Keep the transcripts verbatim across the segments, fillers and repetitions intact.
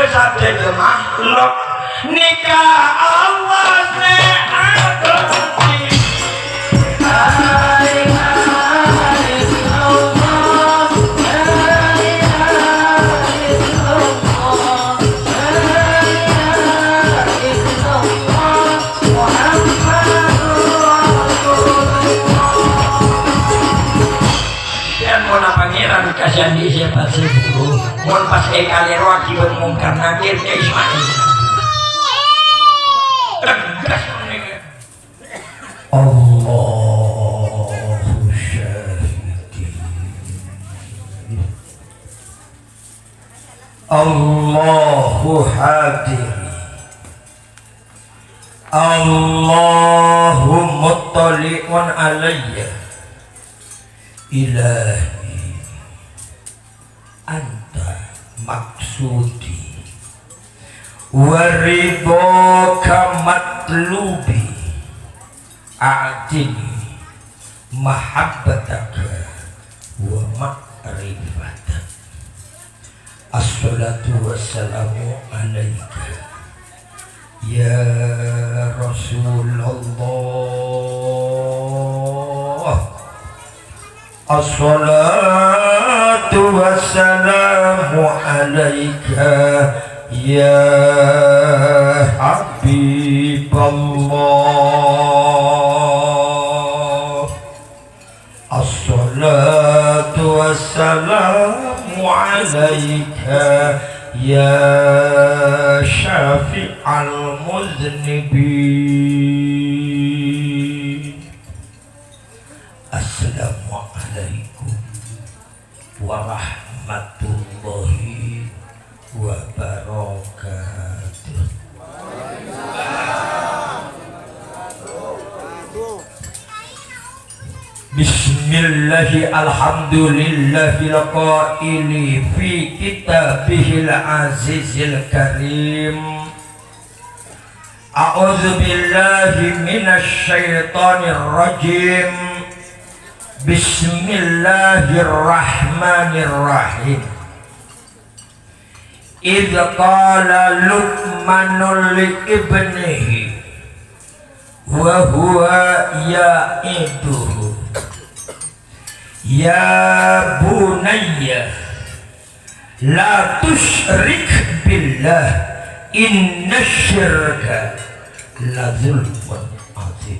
Sadhâjâ makhluk nèka Allah sè adhâddhi. La ilaha illallah, la ilaha illallah, la ilaha illallah, Muhammadur Rasulullah. Yan mon Pangèran kasèyan di' sè pasèra, mon pas èkalèrowaghi bân Mungkar Nakir ka Ismail. Tegas. Allahu syahidi. Allahu hadiri. Allahu muttali'un alayya. Ilahi, anta maqsudi, wa ridhaka matlubi, a'tini mahabbataka wa ma'rifataka. Assalatu wassalamu alaika, ya Rasulullah. Assalatu wassalamu alaika, ya Habiballah. Assalatu wassalamu alaika, ya syafi'al muznibin. Assalamualaikum warahmatullahi wabarakatuh. Bismillahi alhamdulillahil qaili fi kitabihil azizil karim. A'udzu billahi minasy syaithanir rajim. Bismillahirrahmanirrahim. Idz qala Luqmanu li ibnihi wa huwa ya'iduhu, ya bunayya, la tusyrik billah, inna syirka la zulmun azim.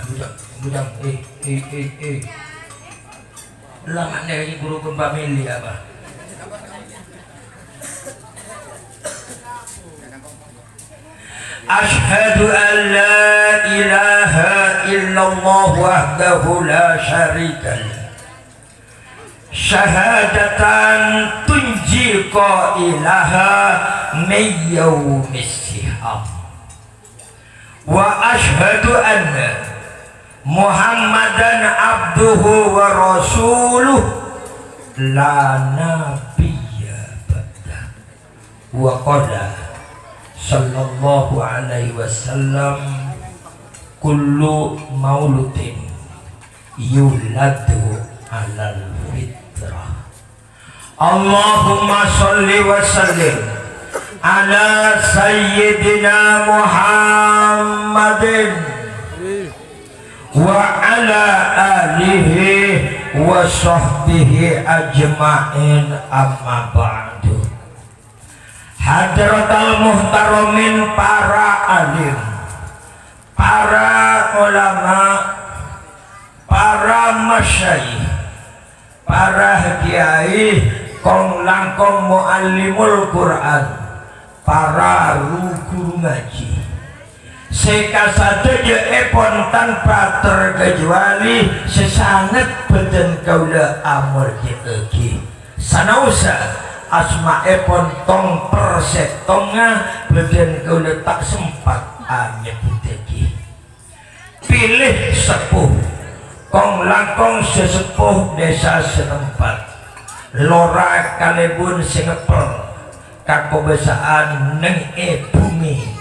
Abu Jam, Abu Jam, eh, eh, eh, eh. Lama nih ini guru gempa mili apa? Asyhadu an la ilaha illallah wahdahu la syarikalah. Syahadatan tunji qailaha min yaumis siham. Wa asyhadu anna Muhammadan abduhu wa rasuluh la nabiyya ba'dah. Wa qala sallallahu alaihi wasallam, kullu mauludin yuladu alal fitrah. Allahumma shalli wa sallim ala sayyidina Muhammadin wa ala alihi wa sahbihi ajma'in, amma ba'du. Hadratal muhtaramin, para alim, para ulama, para masyayikh, para kiai, kong-langkong muallimul Qur'an, para ru-guru ngaji. Sè kasadhâjâèpon tanpa terkecuali sè sanget bâdhân kaulâ amoljâ'aghi. Sanaossa asmaèpon tong-persèttongnga bâdhân kaulâ ta' sempat anyebbhuttaghi. Pilih seppo, kong-langkong sè seppo dhisa setempat, lora kalèbun sè ngèppèl kakobâsa'an neng è bhumè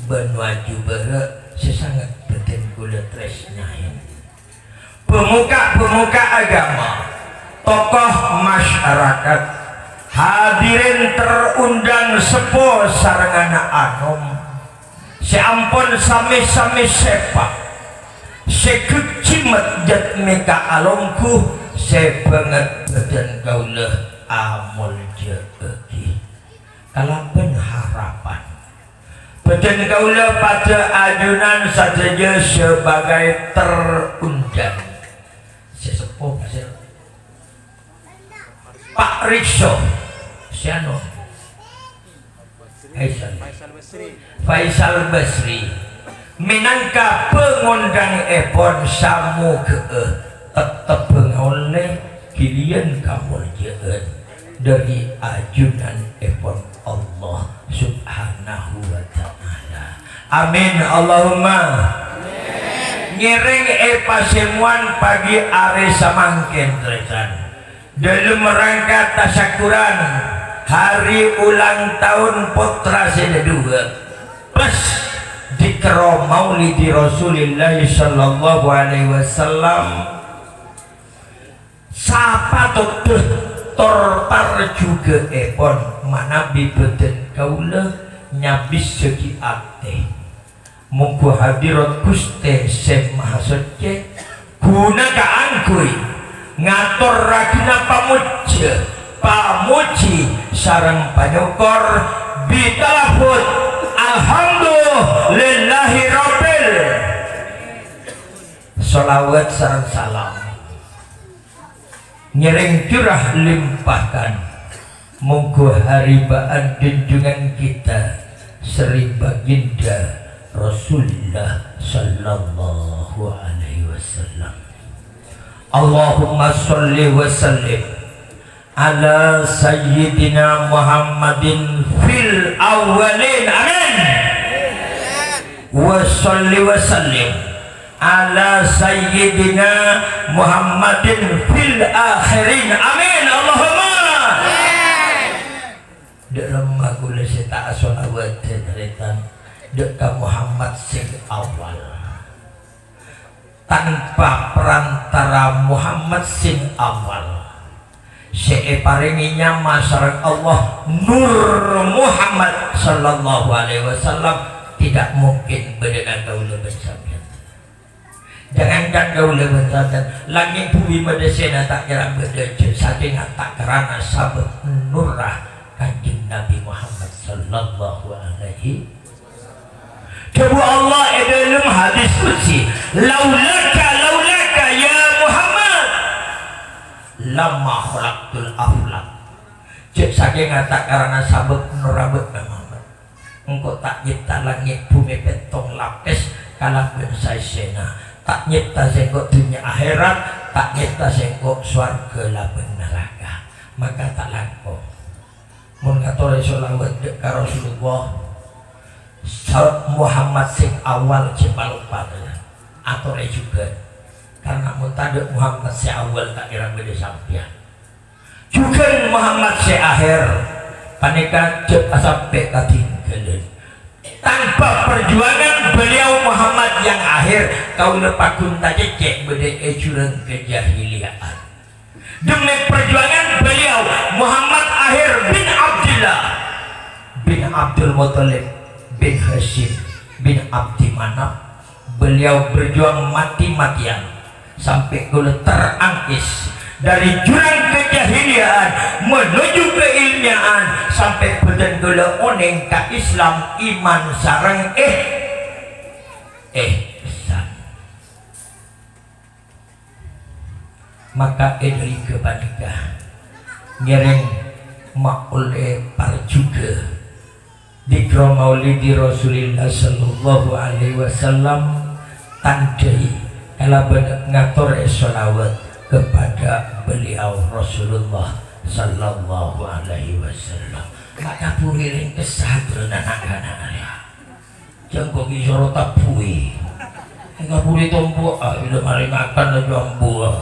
bân waju bârâ' sè sanget bâdhân kaulâ trèsnaè. Pemuka-pemuka agama, tokoh masyarakat, Hadirin terundang seppo sareng ana' anom, sè ampon sami-sami sèpa', sè ghâjjhimet jhât mèka alongghu, sè bângèt bhâdhân kaulâ amoljâ'aghi. Kalabân harapan bhâdhân kaulâ padâ ajunan sadhâjâ sebagai terundang. Sè seppo, Mas. Pak Rikso, sè ano, Faisal. Faisal Basri. Mènangka pangondhângèpon, samogâ'â teptep ngaollè ghiliyân kamoljâ'ân dhâri ajunanèpon Allah Subhanahu wa Ta'ala. Amin, Allahumma. Ngèrèng è pasemowan pagi arè samangkèn, tarètan. Dâlem rangka tasakkuran hari ulang taon pottra sè dâduwâ', plus dzikra maulidi Rasulillah sallallahu alaihi wasallam, sapatotta tor parjugâ'èpon manabi bhâdhân kaulâ nyabissaghi atè. Mongghu hadirat Ghustè Sè Mahasoccè ghuna kaangghuy ngator ragina pamojjhâ, pamojhi, sareng panyokor, bitalaffuz, "Alhamdulillahi Rabbil." Sholawat sareng salam ngèrèng curah limpahkan, mongghu haribâ'ân junjungan kita Sri Baginda Rasulullah sallallahu alaihi wasallam. Allahumma sholli wa sallim ala sayyidina Muhammadin fil awwalin. Amin. Wa sholli wa sallim ala sayyidina Muhammadin fil akhirin. Amin. Allahumma. Dâ' remma kaulâ sè ta' asholawat, tarètan, dâ' ka Muhammad sè awal. Tanpa perantara Muhammad sè awal, sè èparèngè nyama sareng Allah, Nur Muhammad sallallahu alaihi wasallam, tidak mungkin bâdâna kaulâ bân sampèyan. Jangankan kaulâ bân sampèyan, langngè' buwi madhâsèna ta' kèra bâdâ jhâ' sakènga ta' karana sabâb nurra Kanjeng Nabi Muhammad sallallahu alaihi. Dhâbu Allah è dâlem hadis qudsi, "Laulaka, laulaka, ya Muhammad, lama khalaqtul aflak." Jhâ' sakènga ta' karana sabâb nurra bâ'na, Muhammad. Engko' ta' nyèpta langngè' bhumè pèttong lapès kalabân saèssèna. Ta' nyèpta sèngko' dhunnya akhèrat, ta' nyèpta sèngko' sowarghâ labân naraka. Maka ta' langkong. Mon ngatorè sholawat dâ' ka Rasulullah, sa-, Muhammad sè awal jhâ' paloppa, tarètan. Atorè jhughân. Karna mon tadâ' Muhammad sè awal, ta' kèra bâdâ sampèyan. Jhughân Muhammad sè akhèr, panèka jhâ' asampè' katinggalân. Tanpa perjuangan beliau Muhammad yang akhir, kaulâ paggun tacècè' bâdâ è jhurâng kejahiliaan. Demi perjuangan beliau, Muhammad Akhir bin Abdullah bin Abdul Muttalib bin Hasyim bin Abdi Manaf, beliau berjuang mati-matian sampai kaulâ terangkis dari jurang kejahiliaan menuju keilmiaan, sampai bâdân kaulâ onèng ka Islam, iman sareng eh, ihsan. Maka è dâri ghâpanèka ngèrèng maollè parjhughâ Dzikra Maulidi Rasulillah sallallahu alaihi wasallam, tandhâi kalabân ngatorè sholawat kepada beliau Rasulullah sallallahu alaihi wasallam. Maka bhuri ringkes hadran anak-anak ya. Jangko ki soro tabuwi. Enggak bhuri tompo, ah, udah mari makan aja ambuh.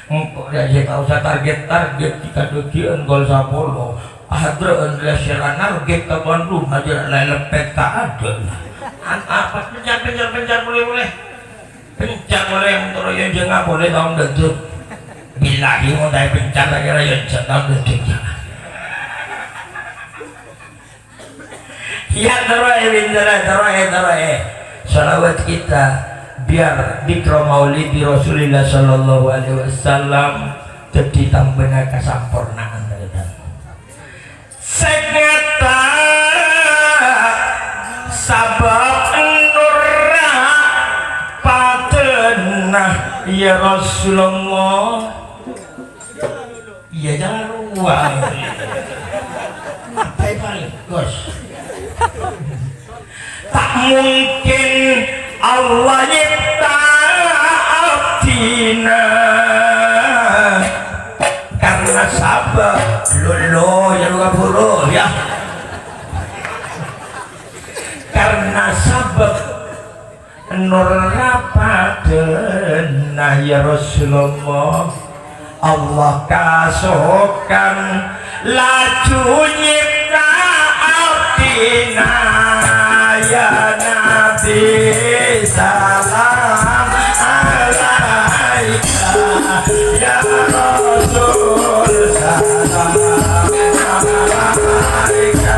Engko' ya, sè ta' osa target-target, kita dugian gol sapolo. Hadra Andreas Serana, target ka tuan rumah, aja lè-, lepet ka ada. An-, apa, pencar, pencar, pencar, boleh, boleh. Pen-, Cak polè, mon terro yâ jhâ' ngapolè taon dâdung. Billahi, mon ta' èpencar, ta' kèra yâ jhâ' taon dâdung. Yâ, terroè, bintara, terroè, terroè. Shalawat kita, biar dzikra maulidi Rasulillah sallallahu alaihi wasallam dhâddhi tambâna kasampornaan, tarètan. Sèngetta sabâb nurra padâna, yâ Rasulullah. Iyâ, jhâ' rowa. Apa palèng, Gus? Ta' mungkin Allah nyipta abdhina karena sabâb, lo, lo, yâ, lo kaburu, yâ. Karena sabâb nurra padâna, yâ Rasulullah. Allah kasokan laju nyipta abdhina, yâ Nabi, salam alaika, yâ Rasul, salam alaika,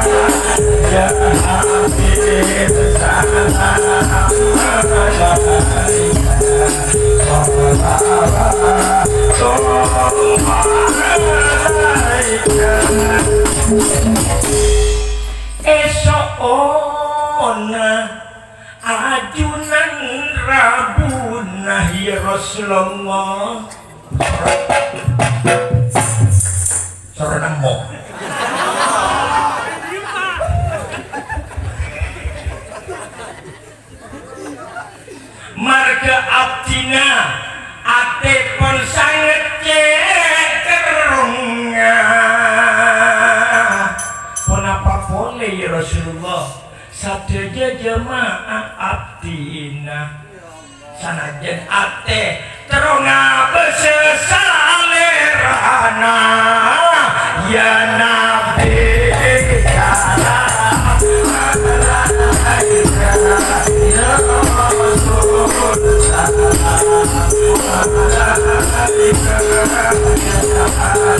yâ Habib, salam alaika. Èso'ona ajunan rabuna, yâ Rasulullah. Soro nemmo. Marghâ abdhina atèpon sanget cè' kerrongnga. Ponapa polè, yâ Rasulullah? Sadhâjâ jemaah abdhina. Sanajjân atè terro ngabâsâ salèrana, yâ Nabi, salam alaika, yâ Rasul, salam alaika, yâ Habib.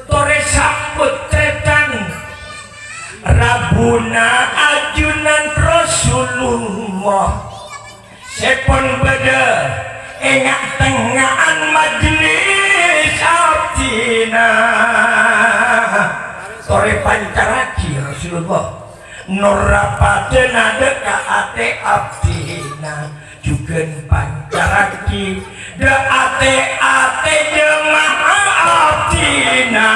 Torè sambut, tarètan, rabuna ajunan Rasulullah. Sè pon bâdâ è nga'-tengnga'an majlis abdhina. Torè pancarraghi Rasulullah. Nurra padâna dâ' ka atè abdhina. Jhughân pancarraghi dâ' atè-atè jemaah abdhina,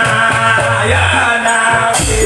yâ Nabi.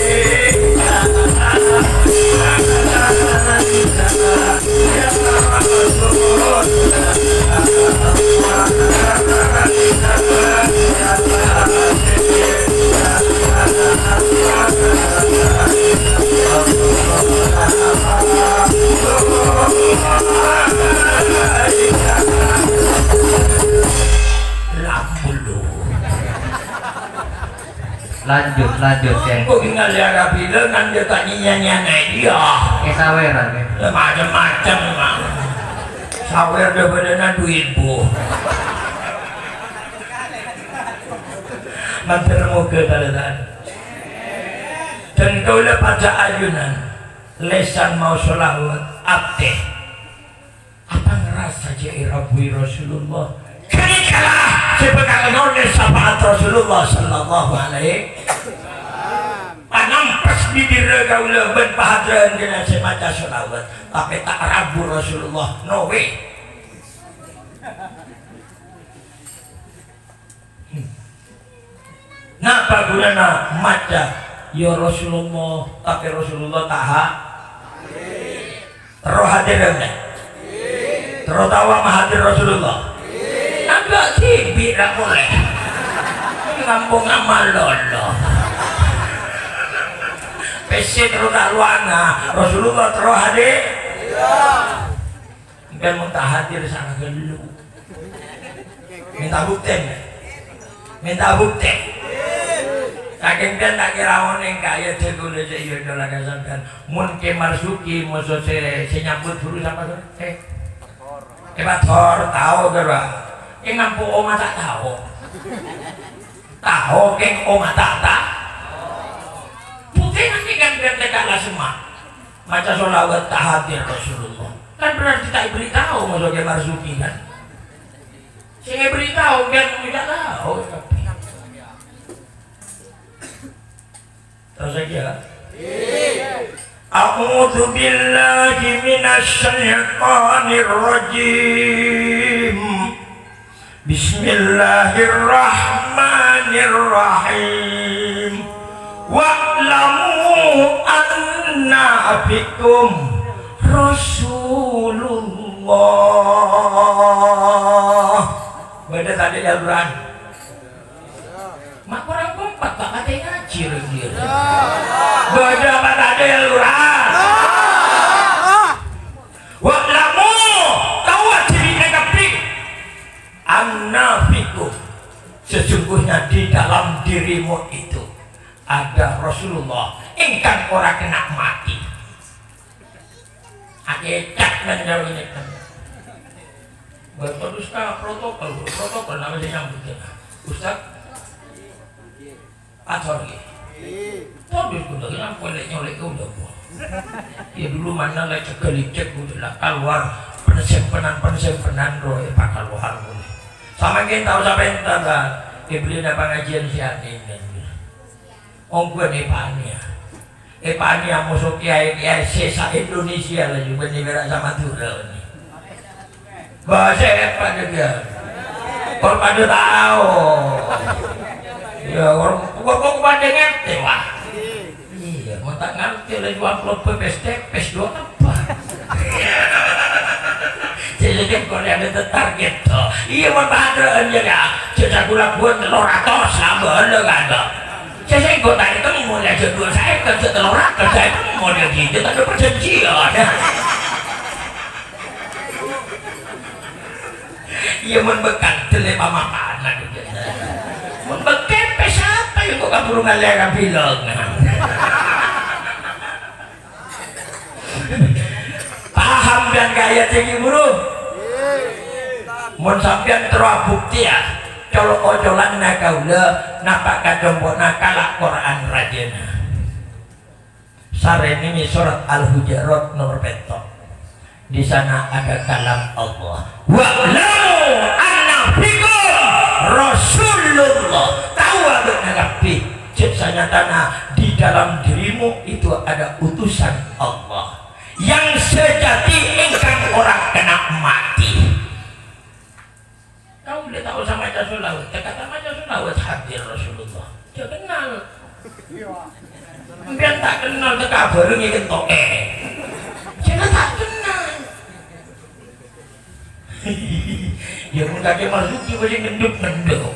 Lanjut, lanjut, Kè. Engko' tinggal ya Rabbi, lo kan dia tak nyanyi-nyanyi dia. Kè sawèran, Kè. Lah, macam-macam, Mang. Sawèr dâ' bâdâna dua ribu. Matur moghâ, tarètan. Dan kaulâ padâ ajunan, lèsan maos sholawat, atè. Apa ngerasa jâ' èrabui Rasulullah? Ghânèkalah sè bhâkal nolès syafaat Rasulullah sallallahu alaihi wasallam. Panampes bibirra kaulâ bân pahadra'an ghânèka sè maca sholawat, tapè ta' rabu Rasulullah. No way. Napa ghunana maca, "Ya Rasulullah," tapè Rasulullah ta' ha-, terro hadir, enggak? Terro tao mahadir Rasulullah? Enggak, dhibi' ra' polè. Ngampong amal lolo. Pèssè terro ta' rowana, Rasulullah terro hadir? Sampèyan mon ta' hadir, sana ghâllu. Mènta bhuktè. Mènta bhuktè. Sakèng dhân ta' kèra onèng kaya jhâ' ghulâ sè iyâ dâlâ ka sampèyan. Mon Kè Marzuki moso sè, sè nyambut buru sapa, Sur? Eh. Kè Pator, tao kèra. Kè ngampo' omah ta' tao. Tao kèng omah ta' tao. Bhuktèna kan dhân ta' kala semma'. Maca sholawat ta' hadir Rasulullah. Kan berarti ta' èberri' tao moso Kè Marzuki kan. Sè èberri' tao kan ta' tao. Terros lagi ya. A'udzu billahi minasy syaithanir rajim. Bismillahirrahmanirrahim. Wa'lamu anna fikum Rasulullah. Bâdâ tadâ' è Al-Qur'an? Ma' korang kompak, Pak, katè ngajhi rèng dhiyâ. Bâdâ apa tadâ' è Al-Qur'an? Wa'lamu, taowa dhâri kabbhi. Anna fikum, sesungguhnya di dalam dirimu itu ada Rasulullah ingkang ora kena mati. Akècak nang jârèya nèka. Bapak Ustaz, protokol, protokol, nama sih nyambut ya? Ustaz? Ator, ya? Terus kudu nyampe lek nyolek ke udah, Bu. Ya, dulu mana lek cegel-icek, kudu lah keluar pensempenan-pensempenan, roh, ya, bakal wahal, Bu. Sama kita tahu siapa yang tanda, dibeli ada pengajian si Aning, kan? Ongguwân è Pania. È Pania moso kiai-kiai sè sa-Indonesia laju bânnè pèra' sa-Madhurâ nè. Bâsè padâ ghân. Kor padâ tao. Ya, kor, kor, kor padâ ngartè, wah. Iyâ, mon ta' ngartè laju amplop pes tepes, dua apa? Jadi kan kor ada target to. Iyâ, mon padâ'ân ya, ya. Jâ' lagu-laguwân tello ratos, sambel, kan, to. Sè sèngko' ta' ètemmo lè jâ' dua sèket, jâ' tello ratos ta' ètemmo lè ghi', jâ' tadâ' parjhânjhiyân. Iyâ, mon bâkal dellè pamapanan. Mon bâkal pè sapa yang kok kaburu ngalèra bilangan? Paham bân kaya cèngi buru? Mon sampèyan terro abuktèya, colo'-ocolanna kaulâ napa' ka compo'na kala' Qur'an rajâna. Sarèngngi surat Al-Hujurat nomor pètto'. Di sana ada kalam Allah. "Wa'lamu anna fikum Rasulullah." Taowa bâ'na kabbhi, jâ' sanyatana di dalam dirimu itu ada utusan Allah. Yang sejati engkang ora kena mati. Kaulâ ta' osa maca sholawat, ta' kata maca sholawat hadir Rasulullah. Jâ' kennal. Sampèyan ta' kennal, ta' kabhâreng è kentokè. Jâ' ta' kennal. Ya, mon kakè Marzuki masih ngenduk-ngenduk.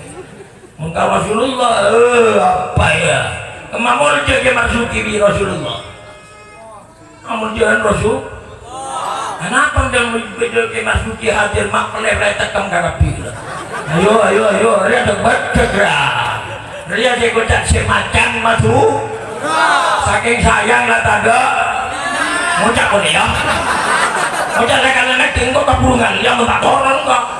Mon ka Rasulullah, eh, apa ya? Kemamol jâ' Kè Marzuki bi' Rasulullah. Amun jâ' Rasul. Anapa ndang bâdâ Kè Marzuki hadir mak pelèr tekkem ka kabbhi. Ayo, ayo, ayo, rèya dek-bedek, ra. Rèya sè koca' sè macan madu. Sakèng sayang la tadâ'. Ngoca' kok ya. Ngoca' lek-lek engko' kaburungan, ya, mon ta' toron kok.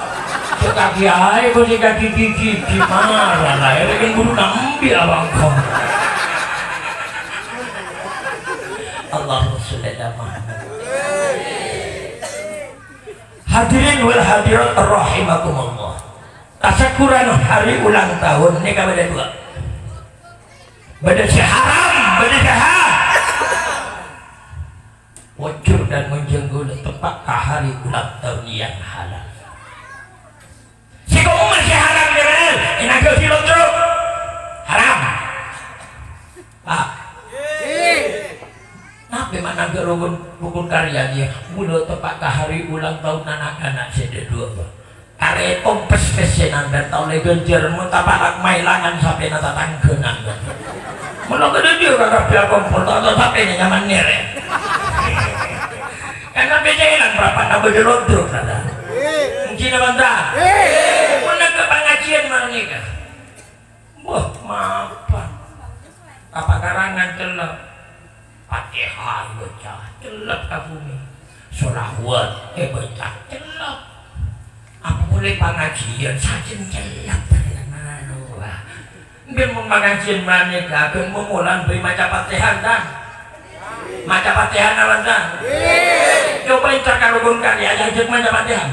Cek kaki ae, kok sing kaki gigi, di mana lah, ya, kan guru nampi abang kok. Allahumma sholli ala Muhammad. Hadirin wal hadirat rahimakumullah. Tasakkuran hari ulang tahun nèka bâdâ dua. Bâdâ sè haram, bâdâ sè ha-, Wujud dan menjenggola tepat ka hari ulang tahun yang halal. Sè kok masih haram, Jibril? Enaknya si lontrok. Haram. Pak. Nabi mana ke rukun, rukun karya dia? Mula tepat ka hari ulang tahun anak-anak sè dua, Pak. Karè tompes pèssèna bân tao lè ghânjhâr, mon tapalak maèlangan sapèna tatangghâna. Mon lo kadhâddhi ora kabbhi akompol, tao-tao sapèna nyaman ngèrèng. Karna pèssèna rapat abâ' jâ' lodrok, saudara. Mungkin apa enggak? Mon nangka' Nèka. Wah, mapan. Apa karangan cellep? Fatihah èbâca, cellep ka bhumè. Sholawat èbâca, cellep. Apa polè pangajiyân sajân cellep. Aduh, wah. Mungkin mon pangajiyân manèka, ghân momolan bhâi maca Fatihah, ta? Maca Fatihah napa, ta? Coba èntar ka rokon karya, ajhâk maca Fatihah.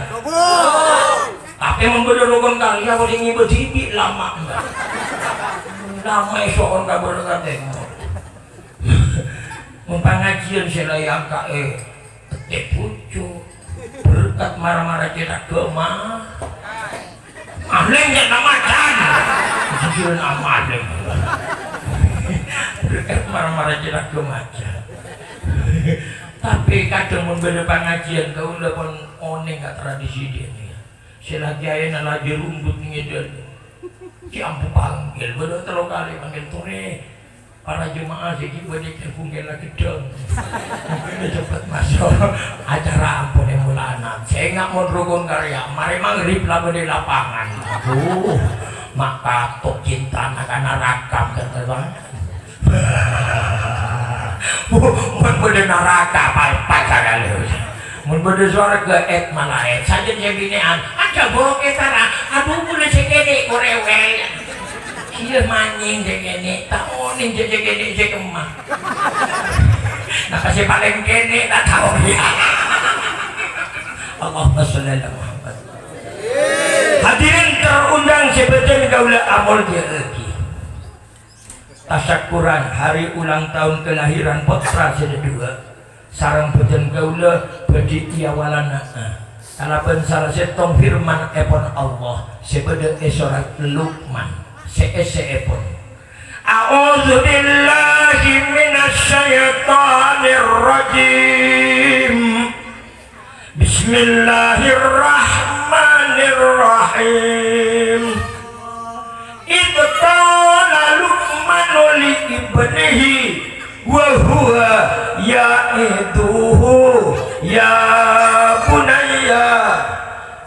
Tapè mon bâdâ rokon karya, kok sè ngibâ dhibi' lama, ta? Lama èso'on ka bârâ' ka tèmor. Mon pangajiyân sè la èangka'è, tèttè bhuju', berkat mara-mara cèthagghâ ma-, malèng jhâ' namacan. Jujur namacan. Berkat mara-mara cèthagghâ macan. Tapè kadhâng mon bâdâ pangajiyân, kaulâ pon onèng ka tradisi dhiyâ. Sè la kèyaèna la jârumbut ngèdhâl. Cè' ambu panggil, bâdâ tello kalè panggil, "Torè, para jemaah sè ghi' bâdâ è kampong kèla ghedhâng." Mungkin cepet maso' acara ampon è mulana. Sènga' mon rokon karya, marè maghrib la bâdâ è lapangan. Aduh, ma' kato' cintana ka naraka, kata bang. Bu, mon bâdâ naraka, pas-pas sakalè. Mon bâdâ sowarghâ, èt malaèt. Sajân sè binè'an, "Ajhâ' bokè tara, adhu, kaulâ sè kènè' korèwèl." Iyâ, manyèng sè kènè', ta' onèng jhâ' sè kènè' sè kemma. Napa sè palèng kènè', ta' tao, ya. Allahumma sholli ala Muhammad. Hadirin terundang sè bâdhân kaulâ amoljâ'aghi. Tasakkuran hari ulang tahun kelahiran pottra sè dhuwâ', sareng bhâdhân kaulâ bhâdhi èawalana kalabân sala sèttong firman èpon Allah sè bâdâ è sorat Luqman, sè èssèèpon, "A'udzubillahi minasyaitonirrajim." Bismillahirrahmanirrahim. Idh qala Luqmanu li ibnihi wa huwa ya'idhuhu, ya bunayya,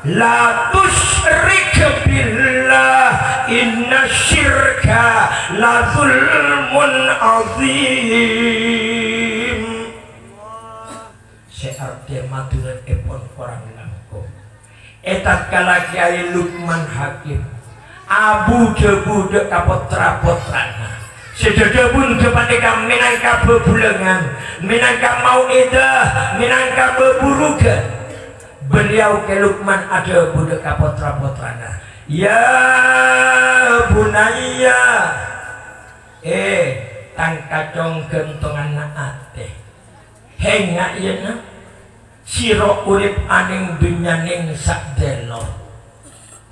la tusyrik billah, inna syirka la zulmun azim. Sè artèna madhurâ'èpon korang langkong. È tatkala Kèyaè Luqman Hakim abu-dhâbu dâ' ka pottra-pottrana, sè dhâdhâbuna ghâpanèka mènangka bhâbhulângan, mènangka mau'izah, mènangka bhâbhurughân. Beliau Kè Luqman adhâbu dâ' ka pottra-pottrana, "Ya bunayya, eh, tang kacong ghântonganna atè." Hènga', iyâ, na'. Sèra urip anèng dhunnya nèng sadhâlâ.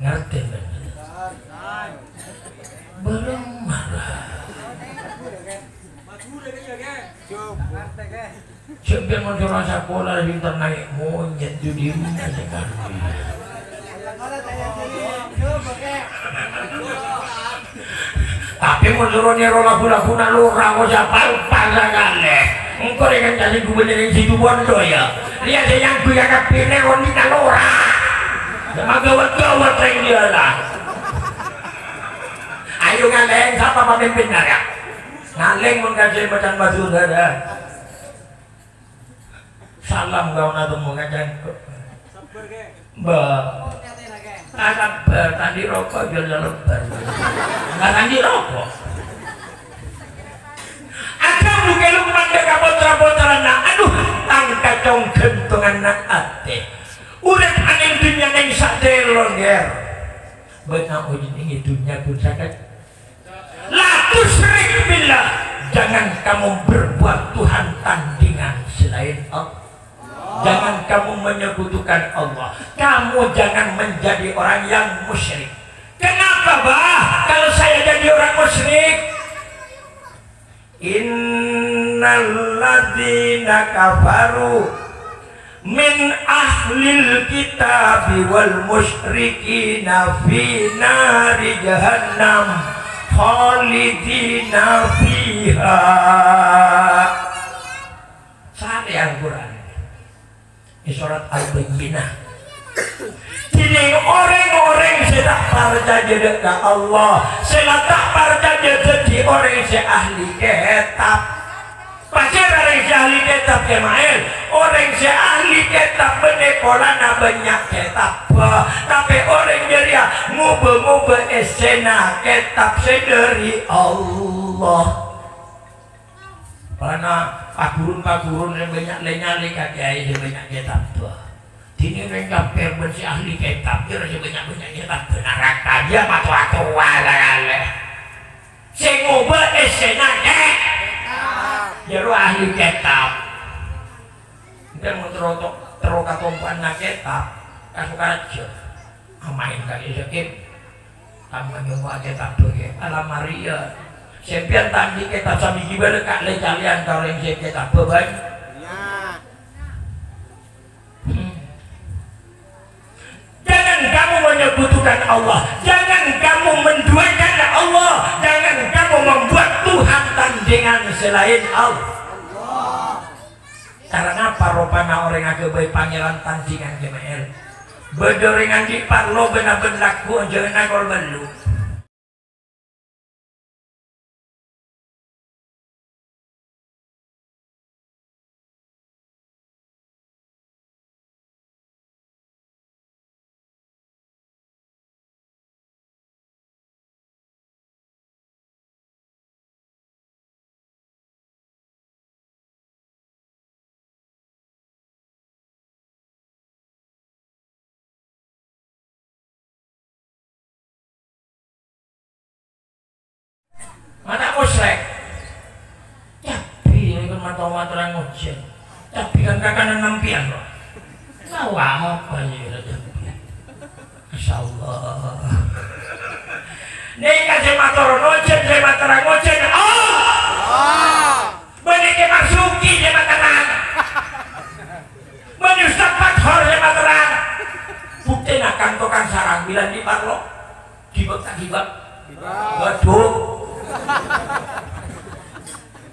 Ngartè, bân? Bârâmma ra. Sampèyan mon soro sakola, pinter naè' monyèt, judi monyèt. Tapè mon soro nèro lagu-laguna lora, kok sapa pal sakalè. Engko' rè kanca sè gubernur sè Situbondo, ya. Iyâ, sè nyanggu ya kabinè Roni ta' lora. Ya, magawat-gawat rèng iyâ la. Ayo ngalèng, sapa pamimpinna, ya? Ngalèng mon kanca macem Madhurâ, ya. Salam kaulâ atemmo ka cangko'. Mbak. Ah, sabbhâr, tadâ' roko' jhâ' sabbhâr. Enggak tadâ' roko'. Adhâbu Kè Luqman dâ' ka pottra-pottrana, "Adhu, tang kacong ghântonganna atè. Urip anèng dhunnya nèng sadhâlâ, Ger. Bân aoji nèng è dhunnya ghun sakejjhâ'." La tusyrik billah, jangan kamu berbuat Tuhan tandingan selain Allah. Jangan kamu menyekutukan Allah. Kamu jangan menjadi orang yang musyrik. Kenapa, Bah, kalau saya jadi orang musyrik? Innalladzina kafaru min ahlil kitabi wal musyrikina fi nari jahannam khalidina fiha. Sa'at Al-Qur'an. È sorat Al-Bayyinah. Dhinèng orèng-orèng Sè ta' parcajâ dâ' ka Allah, sè la ta' parcajâ dhâddhi orèng sè ahli kètab. Pasèra orèng sè ahli kètab, Kè Maèl? Orèng sè ahli kètab bânnè polana bânnya' kètabbhâ, tapè orèng jârèya ngobâ-ngobâ èssèna kètab sè dâri Allah. Polana paghurun-paghurun sè bânnya' lè-nyalè ka kèyaè sè bânnya' kètabbhâ. Dinèng rèng kafir bân sè ahli kètab, jârèya sè bânnya'-bânnya' kètab naraka, iyâ matowa-towa la-, la-. Sè ngobâ èssèna kè-, jârèya ahli kètab. Èngghi mon terro to-, terro katompa'anna kètab, ka Sukarajâ. Amaèn ka Ki Sakim. Tama nyoba kètab dhoyè. Ala Maria. Sampèyan ta' andi' kètab sabiji bâlâ ka lè-calèyan ka orèng sè kètabbhâ bân-, Hmm. Jangan kamu menyekutukan Allah, jangan kamu menduakan Allah, jangan kamu membuat Tuhan tandingan selain Allah. Cara napa ropana orèng aghâbây Pangèran tandingan, Kè Maèl? Bâdâ orèng andi' parlo bân abân lagghu, jangan akor bâllu. Mata koslek. Cabbhi, ini kan mata-mata orang ngojek. Cabbhi kan kakanan nampiyan, kok. Tahu apa ya, cabbhi? Masya Allah. Nèka sè mator ngojek, sè mator ngojek. Allah. Bânnè Kè Marzuki sè materrang. Bânnè Ustaz Fathor sè materrang. Buktèna kan tokang sarang bilân di parlo. Ghibâ' ta' ghibâ'? Ghibâ'. Waduh.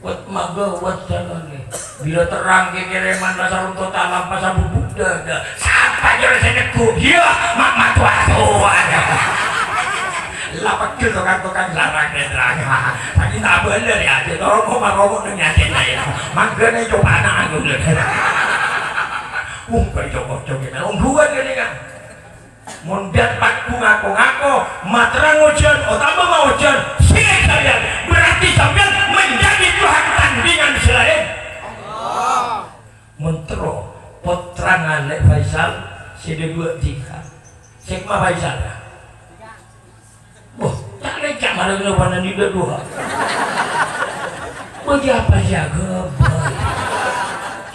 Wet maga wet jalane. Bilâ terrang kèkèrèman rasa runto talam pas abubuk dada. Sapa jârèya sè neggu'? Iyâ, ma', ma' towa-towa. La pegghel tokang-tokang sarang terrang. Saking ta' bâlâ ya, aja toro' kok maromo neng nyatena ya. Manggâna cobana anu. Umpama cocok-cocok ya. Wong dua gini kan. Mon dâ' pagghu ngako-ngako, materrang ojhân, otama maojhân, sè sampèyan, berarti sampèyan menjadi Tuhan tandingan selain Allah. Mon terro, pottrana Lè' Faisal, sè dâduwâ' dhika. Sè kemma Faisal, ya? Wah, ta' lècak marèna bân andi' dâduwâ'. Bâjâ apa sè aghâbây?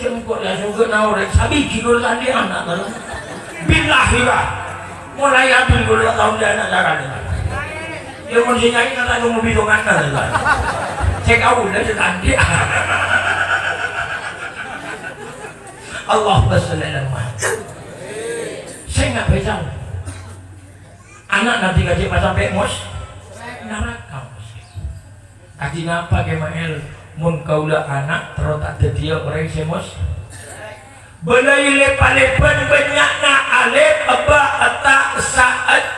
Cengko' ya sogâ naorè sabiji ghulâ ta' andi' ana', kan? Billahi, Pak. Molaè abit ghulâ ta' andi' ana' carana. Ya, mon sè nyarè ta' coma bitonganna, kan? Sè kaulâ sè ta' andi'. Allahumma shalli ala Muhammad. Sènga' bhâjâng. Ana' nanti kajhi pas sampè' mos-, naraka mos-. Kajhi napa, Kè Maèl, mon kaulâ ana' terro ta' dhâddhiyâ orèng sè mos-, bâlâi lè-, palèbân bânnya'na alif, ba, ta, sa, ad-,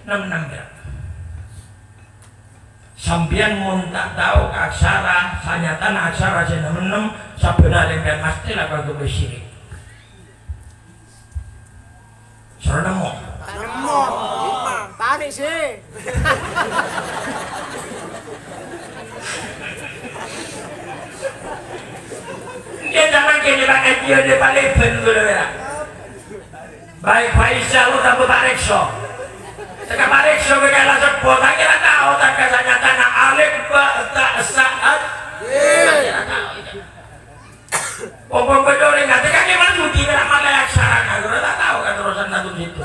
nem-ennem, ya. Sampèyan mon ta' tao ka aksara, sanyatana aksara sè nem-ennem, sabbhân arè sampèyan mastè la kaghâbây syirik. Soro nemmo. Nemmo. Tarik sih. Dia jangan gini, Pak, dia, dia paling bener, ya. Baik, Faisal, lu tambah pareksa. Teka pareksa, mereka langsung botak, kira tahu, tak kasanya tanah alif, ba, ta, saat. Kira tahu, itu. Pompong bedore ngate kake manjudi kena pakai aksara nganggur, tak tahu kan terusan satu situ.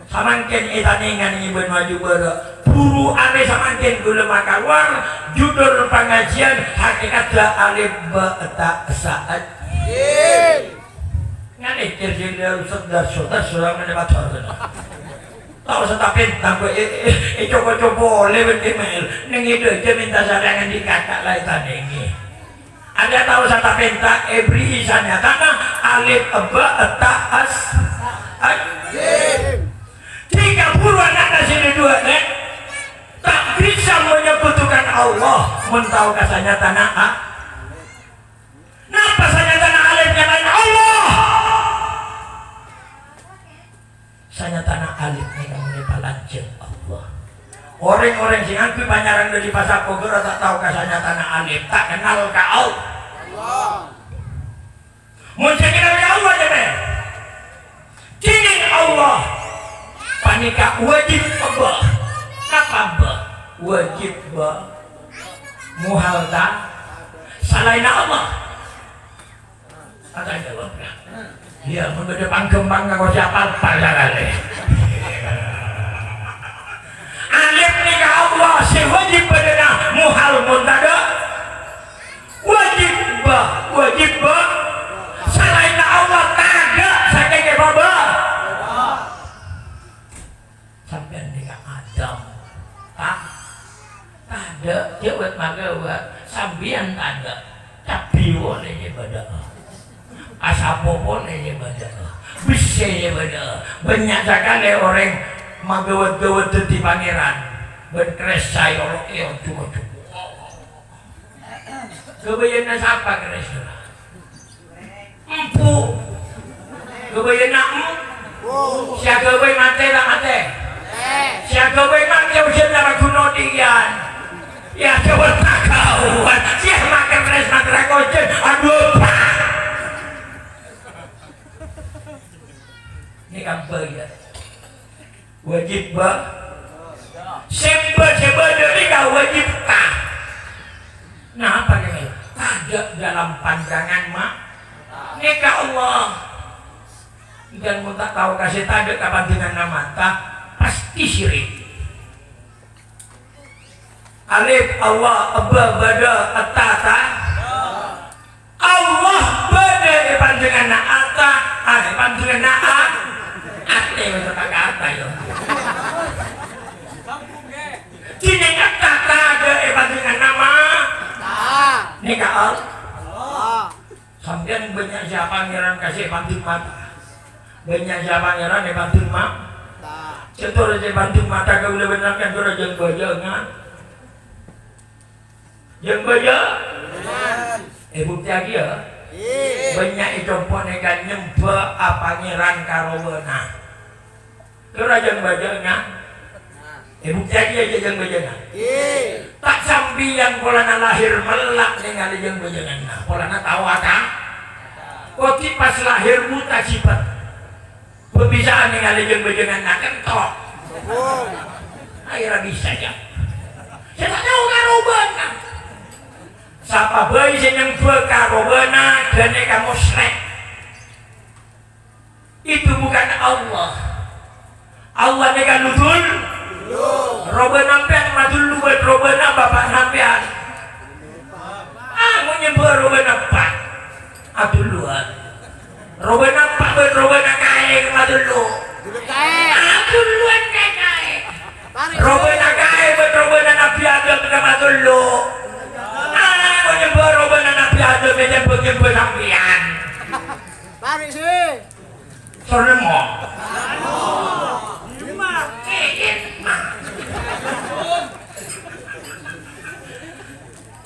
Samangken etanengan ngiben maju bara. Buru ane samangken gula makaluar, judul pengajian hakikat alif ba ta saat. Ngane kir-kir sedar-sedar surang ngene mator. Tao satapen tangko e, e, e, coba-coba oleh ben kemel. Neng itu aja minta sarangan di kakak lain tadi ini. Ada tao satapen tak ebri isanya tanah alif ba ta as. As. Buru ana'na sè dhâ-, dhuwâ', Lè'. Ta' bisa menyekutukan Allah mon tao ka sanyatana a-, napa sanyatana alif nyalaè Allah? Sanyatana alif nèka mon èpalanjhâng Allah. Orèng-orèng sè ngangghuy panyarang dhâri Pasar Bogor ta' tao ka sanyatana alif, ta' kennal ka Allah. Mon sè kennal ka Allah, jârèya. Dhinèng Allah panèka wajib bâ. Napa bâ? Wajib bâ. Muhal ta? Salaènna Allah. Kata jawab, ya. Iyâ, mon bâdâ pangghâmpang kanggo sè apal-apal sakalè. Alif nèka Allah sè wajib bâdâna, muhal mon tadâ'. Wajib bâ, wajib bâ. Salaènna Allah tadâ' sakèng èpabâ. Sampèyan nèka Adam. Ta-, tadâ', jâwâb maghâbâ. Sampèyan tadâ'. Cabbhi polè jâ bâdâ'â. Asapo polè jâ bâdâ'â. Bessè jâ bâdâ'â. Bânnya' sakalè orèng maghâwâd-ghâwâd dhâddhi pangèran. Bân krèssa èolok è ojhu-ojhu. Ghâbâyânna sapa krèssa? Embu. Ghâbâyânna em-, sè aghâbây matè ta' matè? Sè aghâbây matè ojhânna raghuna dhiyâ. Yâ, jâwâb maghâbâ. Yâ, makan res makan ojhân. Adhu, pa. Nèka bâdâ. Wajib bâ-, sè bâ-, sè bâdâ nèka wajib ta. Napa kèya? Tadâ' dalam pandangan ma-, nèka Allah. Dhân mon ta' tao ka sè tadâ' ka pandanganna mata, pastè syirik. Alif, Allah, bâ, bâdâ, etta, ta. Allah bâdâ è panjhânganna ata, ah, è panjhânganna a-, atè, kata-kata, ya. Dhinèng etta tadâ' è panjhânganna ma-, nèka Allah. Sampèyan bânnya' sè apangèran kasè pandhing mata. Bânnya' sè apangèran è pandhing ma-, cè' torè sè pandhing mata kaulâ bân sampèyan torè jâng-bâjângan. Jâng-bâjâ? Èbuktèyaghi, ya. Bânnya' è compo' nèka nyembâ apangèran karobâna. Torè jâng-bâjângan. Èbuktèyaghi, ya, jâng-bâjângan. Ta' sampèyan polana lahèr mella' nèngalè jâng-bâjânganna. Polana tao ata-, kodhi pas lahèr buta jhibâ. Bâ' bisa nèngalè jâng-bâjânganna kento'. Aèra bisa, ya. Sè ta' tao karobâna. Sapa bhâi sè nyembâ karobâna, ghânèka mosyrik. Itu bukan Allah. Allah nèka ludul. Robâna sampèyan madullu bân robâna bapa' sampèyan. Ah, mon nyembâ robâna eppa'. Adulluwân. Robâna eppa' bân robâna kaè madullu. Adulluwân kaè-kaè. Robâna kaè bân robâna Nabbhi Adam madullu. Ah, mon nyembâ robâna Nabbhi Adam, nyembâ-nyembâ sampèyan. Tarik sih. Soro nemmo.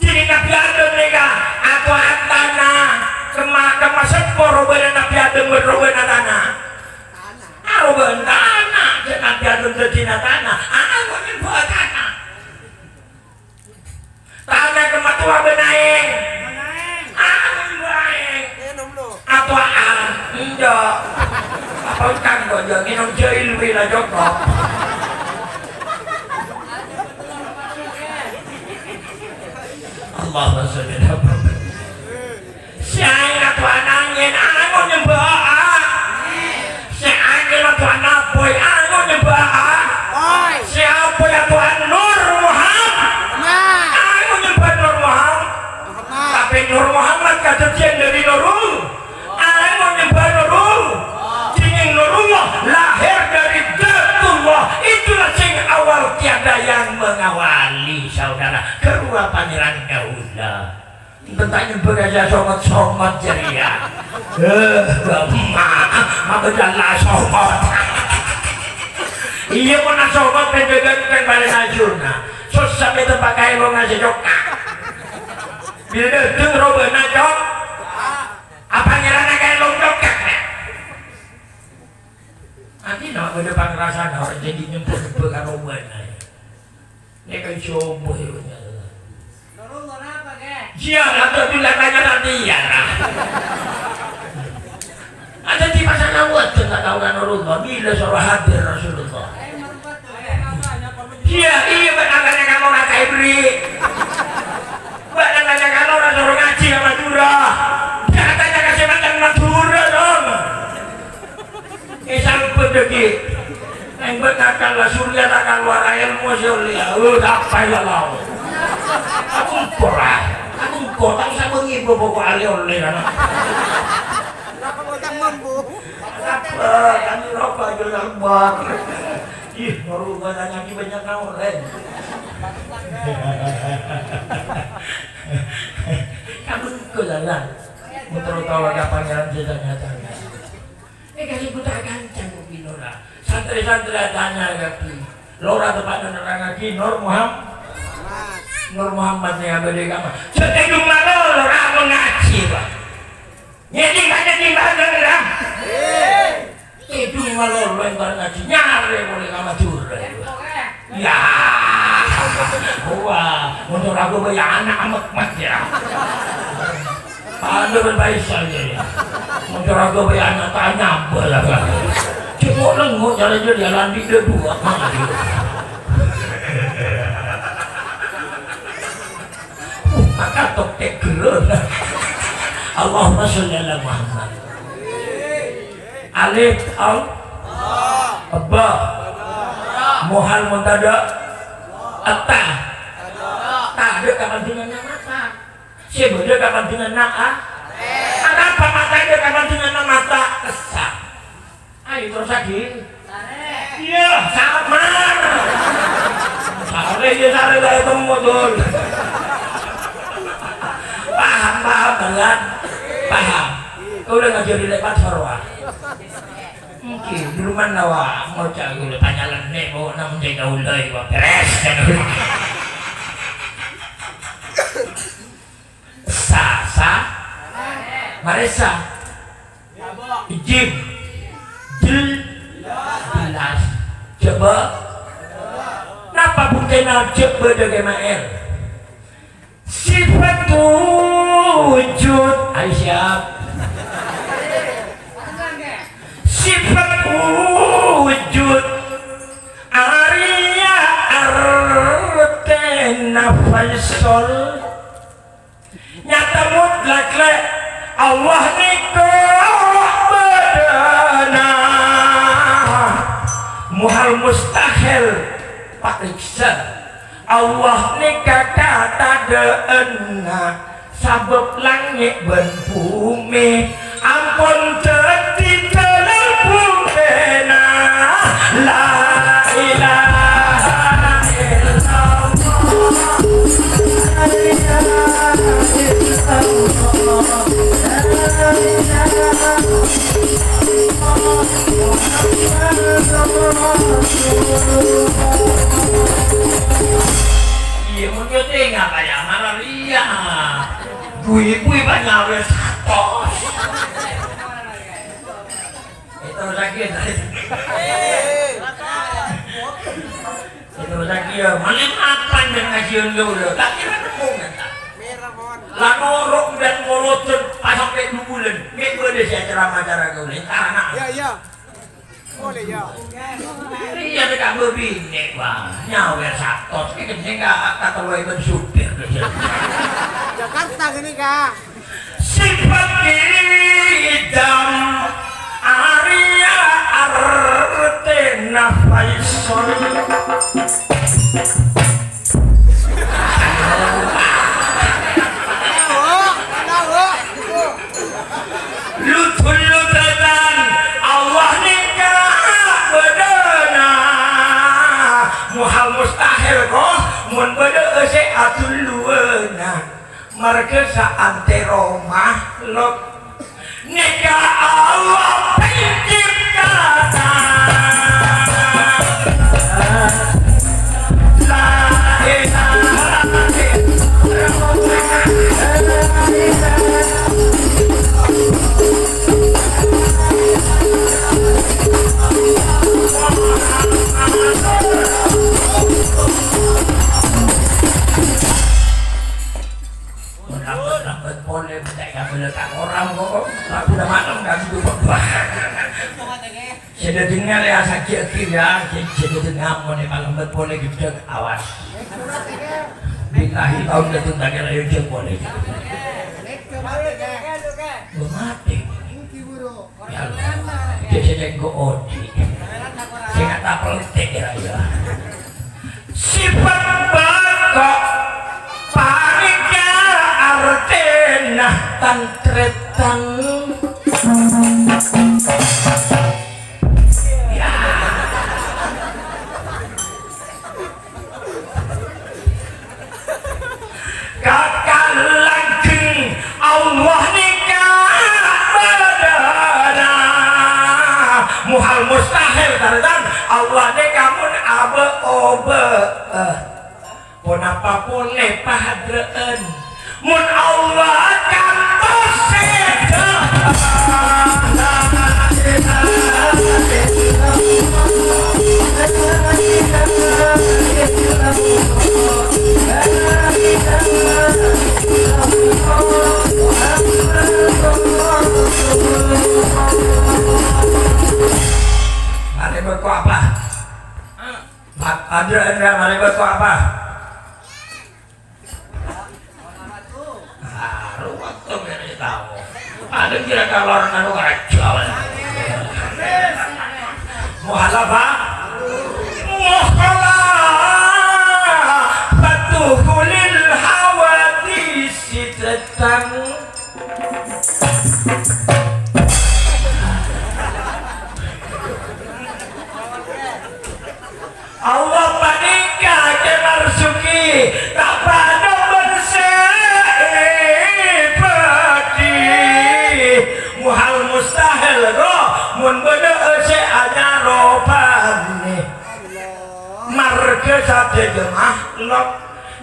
Dhinèng Nabbhi Adam nèka atowa tana, kemma, kemma seppo robâna Nabbhi Adam bân robâna tana. Ah, robâna tana, jhâ' Nabbhi Adam dhâddhina tana. Ah, kok nyembâ tana. Tana kemma towa bân aèng. Aèng bân aèng. Atowa aèng. Enjâ'. Apa utang kok jâ' ngènom jâ' ilmu la cokop. Allahumma sholli ala Muhammad. Sè aèng atowana angèn, angon nyembâ a. Sè angèn atowana apoy, angon nyembâ a. Sè apoy atowana Nur Muhammad, angon nyembâ Nur Muhammad. Tapè Nur Muhammad kadhâddhiyân dhâri Nurul. Angon nyembâ Nurul. Dhinèng Nurullah lahir dari Dzatullah. Itulah sing awal tiada yang mengawali, saudara. Karowa Pangèran kaulâ. Enten ta' nyembâ ka sè somot-somot jârèya. Eh, ma-, mabâdâ la somot. Iyâ, mon asomot pènjhâghân kan bâlâna ajunna. Sos sampè' tempa' kaèlongnga sè cokka'. Bilâ dâteng robâna cok. Apa nyerana kaèlong cokka'? Ati na bâdâ pangrasaan orèng sè nyembhu-nyembhu ka robâna. Nèka coba ya, bener. Nurullah napa, Kè? Ziarah tuh dulu tanya nanti ya, nah. Ada di pasar Nawawi, nggak tahu kan Nurullah, bila suruh hadir Rasulullah. Iya, iya, benar tanya kamu rata ibri. Benar tanya kamu rata suruh ngaji sama Madura. Jangan tanya kasih makan Madura dong. Eh, sampè' dhâggi'. Neng bâ'na kala surya ta' kalowar èlmo sè ollè. Oh, apa ya, lao? Aku empor, ah. Aku empor, tak usah bengi, pokok ahli ollè, kan? Kenapa bocah mampu? Sabar, kami roba aja sabar. Ih, baru banyak lagi banyak orang. Kamu ikut jalan. Motor tawa ka pangeran sè tanya-tanya. Eh, kasih buta kancang kok gini ora. Santri-santri tanya lagi. Lora tepat nerangagi Nur Muhammad. Nur Muhammad nih abadi kama. Jadi dulu malu lora mengaji, Pak. Jadi banyak di mana lah. Jadi malu lora ngaji nyari mulai kama jure. Ya. Wah, untuk aku banyak anak amek mat ya. Anu ben Faisal ya. Motor aku be anak tanya bola kan. Cuma nengok cara dia jalan di dua. Maka tok tegel. Allahumma sholli ala Muhammad. Alif al ba muhal muntada ata. Tadi kapan dengan mata. Sè bâdâ kapan dengan na'a? Anapa mata ada kapan dengan mata? Kesal. Ayo terus lagi. Iya, sabar. Sabar, iya, sabar, saya temu, Dul. Paham, paham, banget. Paham. Kau udah ngajari lewat Farwa. Mungkin dulu mana wa, mau cari tanya lenne, bawa enam jeng kau udah, iwa beres. Sa, sa. Marè sa. Jim. Jel. Jelas. Coba. Napa buktèna jâ' bâdâ Kè Ma'èl? Sifat wujud. Ayo siap. Sifat wujud. Arèya artèna Faisal. Nyata mutlak, lè'. Allah nèka bâdâna. Muhal mustahil, parèksa. Allah nèka katadâ'ânna. Sabâb langngè' bân bhumè ampon dhâddhi dâlem bhumèna. La ilaha illallah. La ilaha illallah. La ilaha illallah. Iyâ, mon nyotènga kaya mararè. Iyâ. Bui-bui panyawer satos. Itu lagi, itu lagi ya. Mana apa yang ngajian gua udah? Tak kira nemu kan? La norok dan kolotun pas sampè' dua bulan. Nggak gua ada sih ceramah cara gua ini. Karena Ya, ya. Boleh, ya. Iyâ, ta' kanggo binè', Bang. Nyawer satos, kènè' ka, ka tello èbu supir. Jakarta gini, Kak. Sifat idam, arèya artèna Faisal. Ludhul-ludhulan Allah nèka bâdâna. Muhal mustahil, ko, mon bâdâ sè adulluwâna. Marghâ saantèro makhluk nèka Allah penciptana. Polè bânnya' kabellâ ka korang kok. Lagu udah malam kan itu kok. Sè dâtengnga lè asajjhâ kèya, sè, sè dâtengnga polè palembet polè ghedhâng, awas. Billahi taon dâteng ta' kèra ayo jâng polè. Lo matè. Ya Allah. Dhâddhi sèngko' odi'. Sèngko' ta' peltik ya, ya. Sifat bâko' panèka artèna tan-tarètan. Ya. Kakal langgeng Allah nèka bâdâna. Muhal mustahil, tarètan. Allah nèka mon abâ'-obâ'. Ponapa polè pahadra'an? Mon Allah kantos sèdhâ. Marè bâko' apa? Ad-, ada, ada, marè bâko' apa? Ah, ruwet to, mèrè tao. Ada kira kalor anu karaja. Muhalafah. Muhalafatu lil hawadisi tentang Allah panèka Kè Marzuki, ta' padâ bân sè èbâdhi. Muhal mustahil, ro, mon bâdâ sè anyarobhâni. Marghâ sadhâjâ makhluk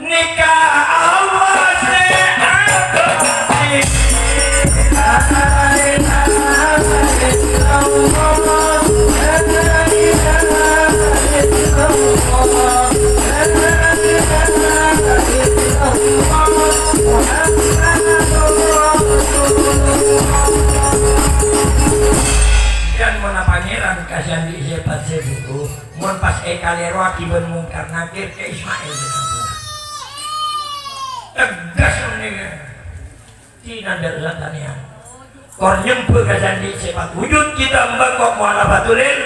Nèka Allah sè abdhi. Ghân monna Pangèran kasandhi' sèpat sè bhuto. Mon pas èkalèrowaghi bân Mungkar Nakir, Kè Ismail sè nanggung. Tegas nèka. Dinah dâ' satanèyan. Kor nyembhâ ka sandhi' sèpat wujud kita mbâko muhalafatulil.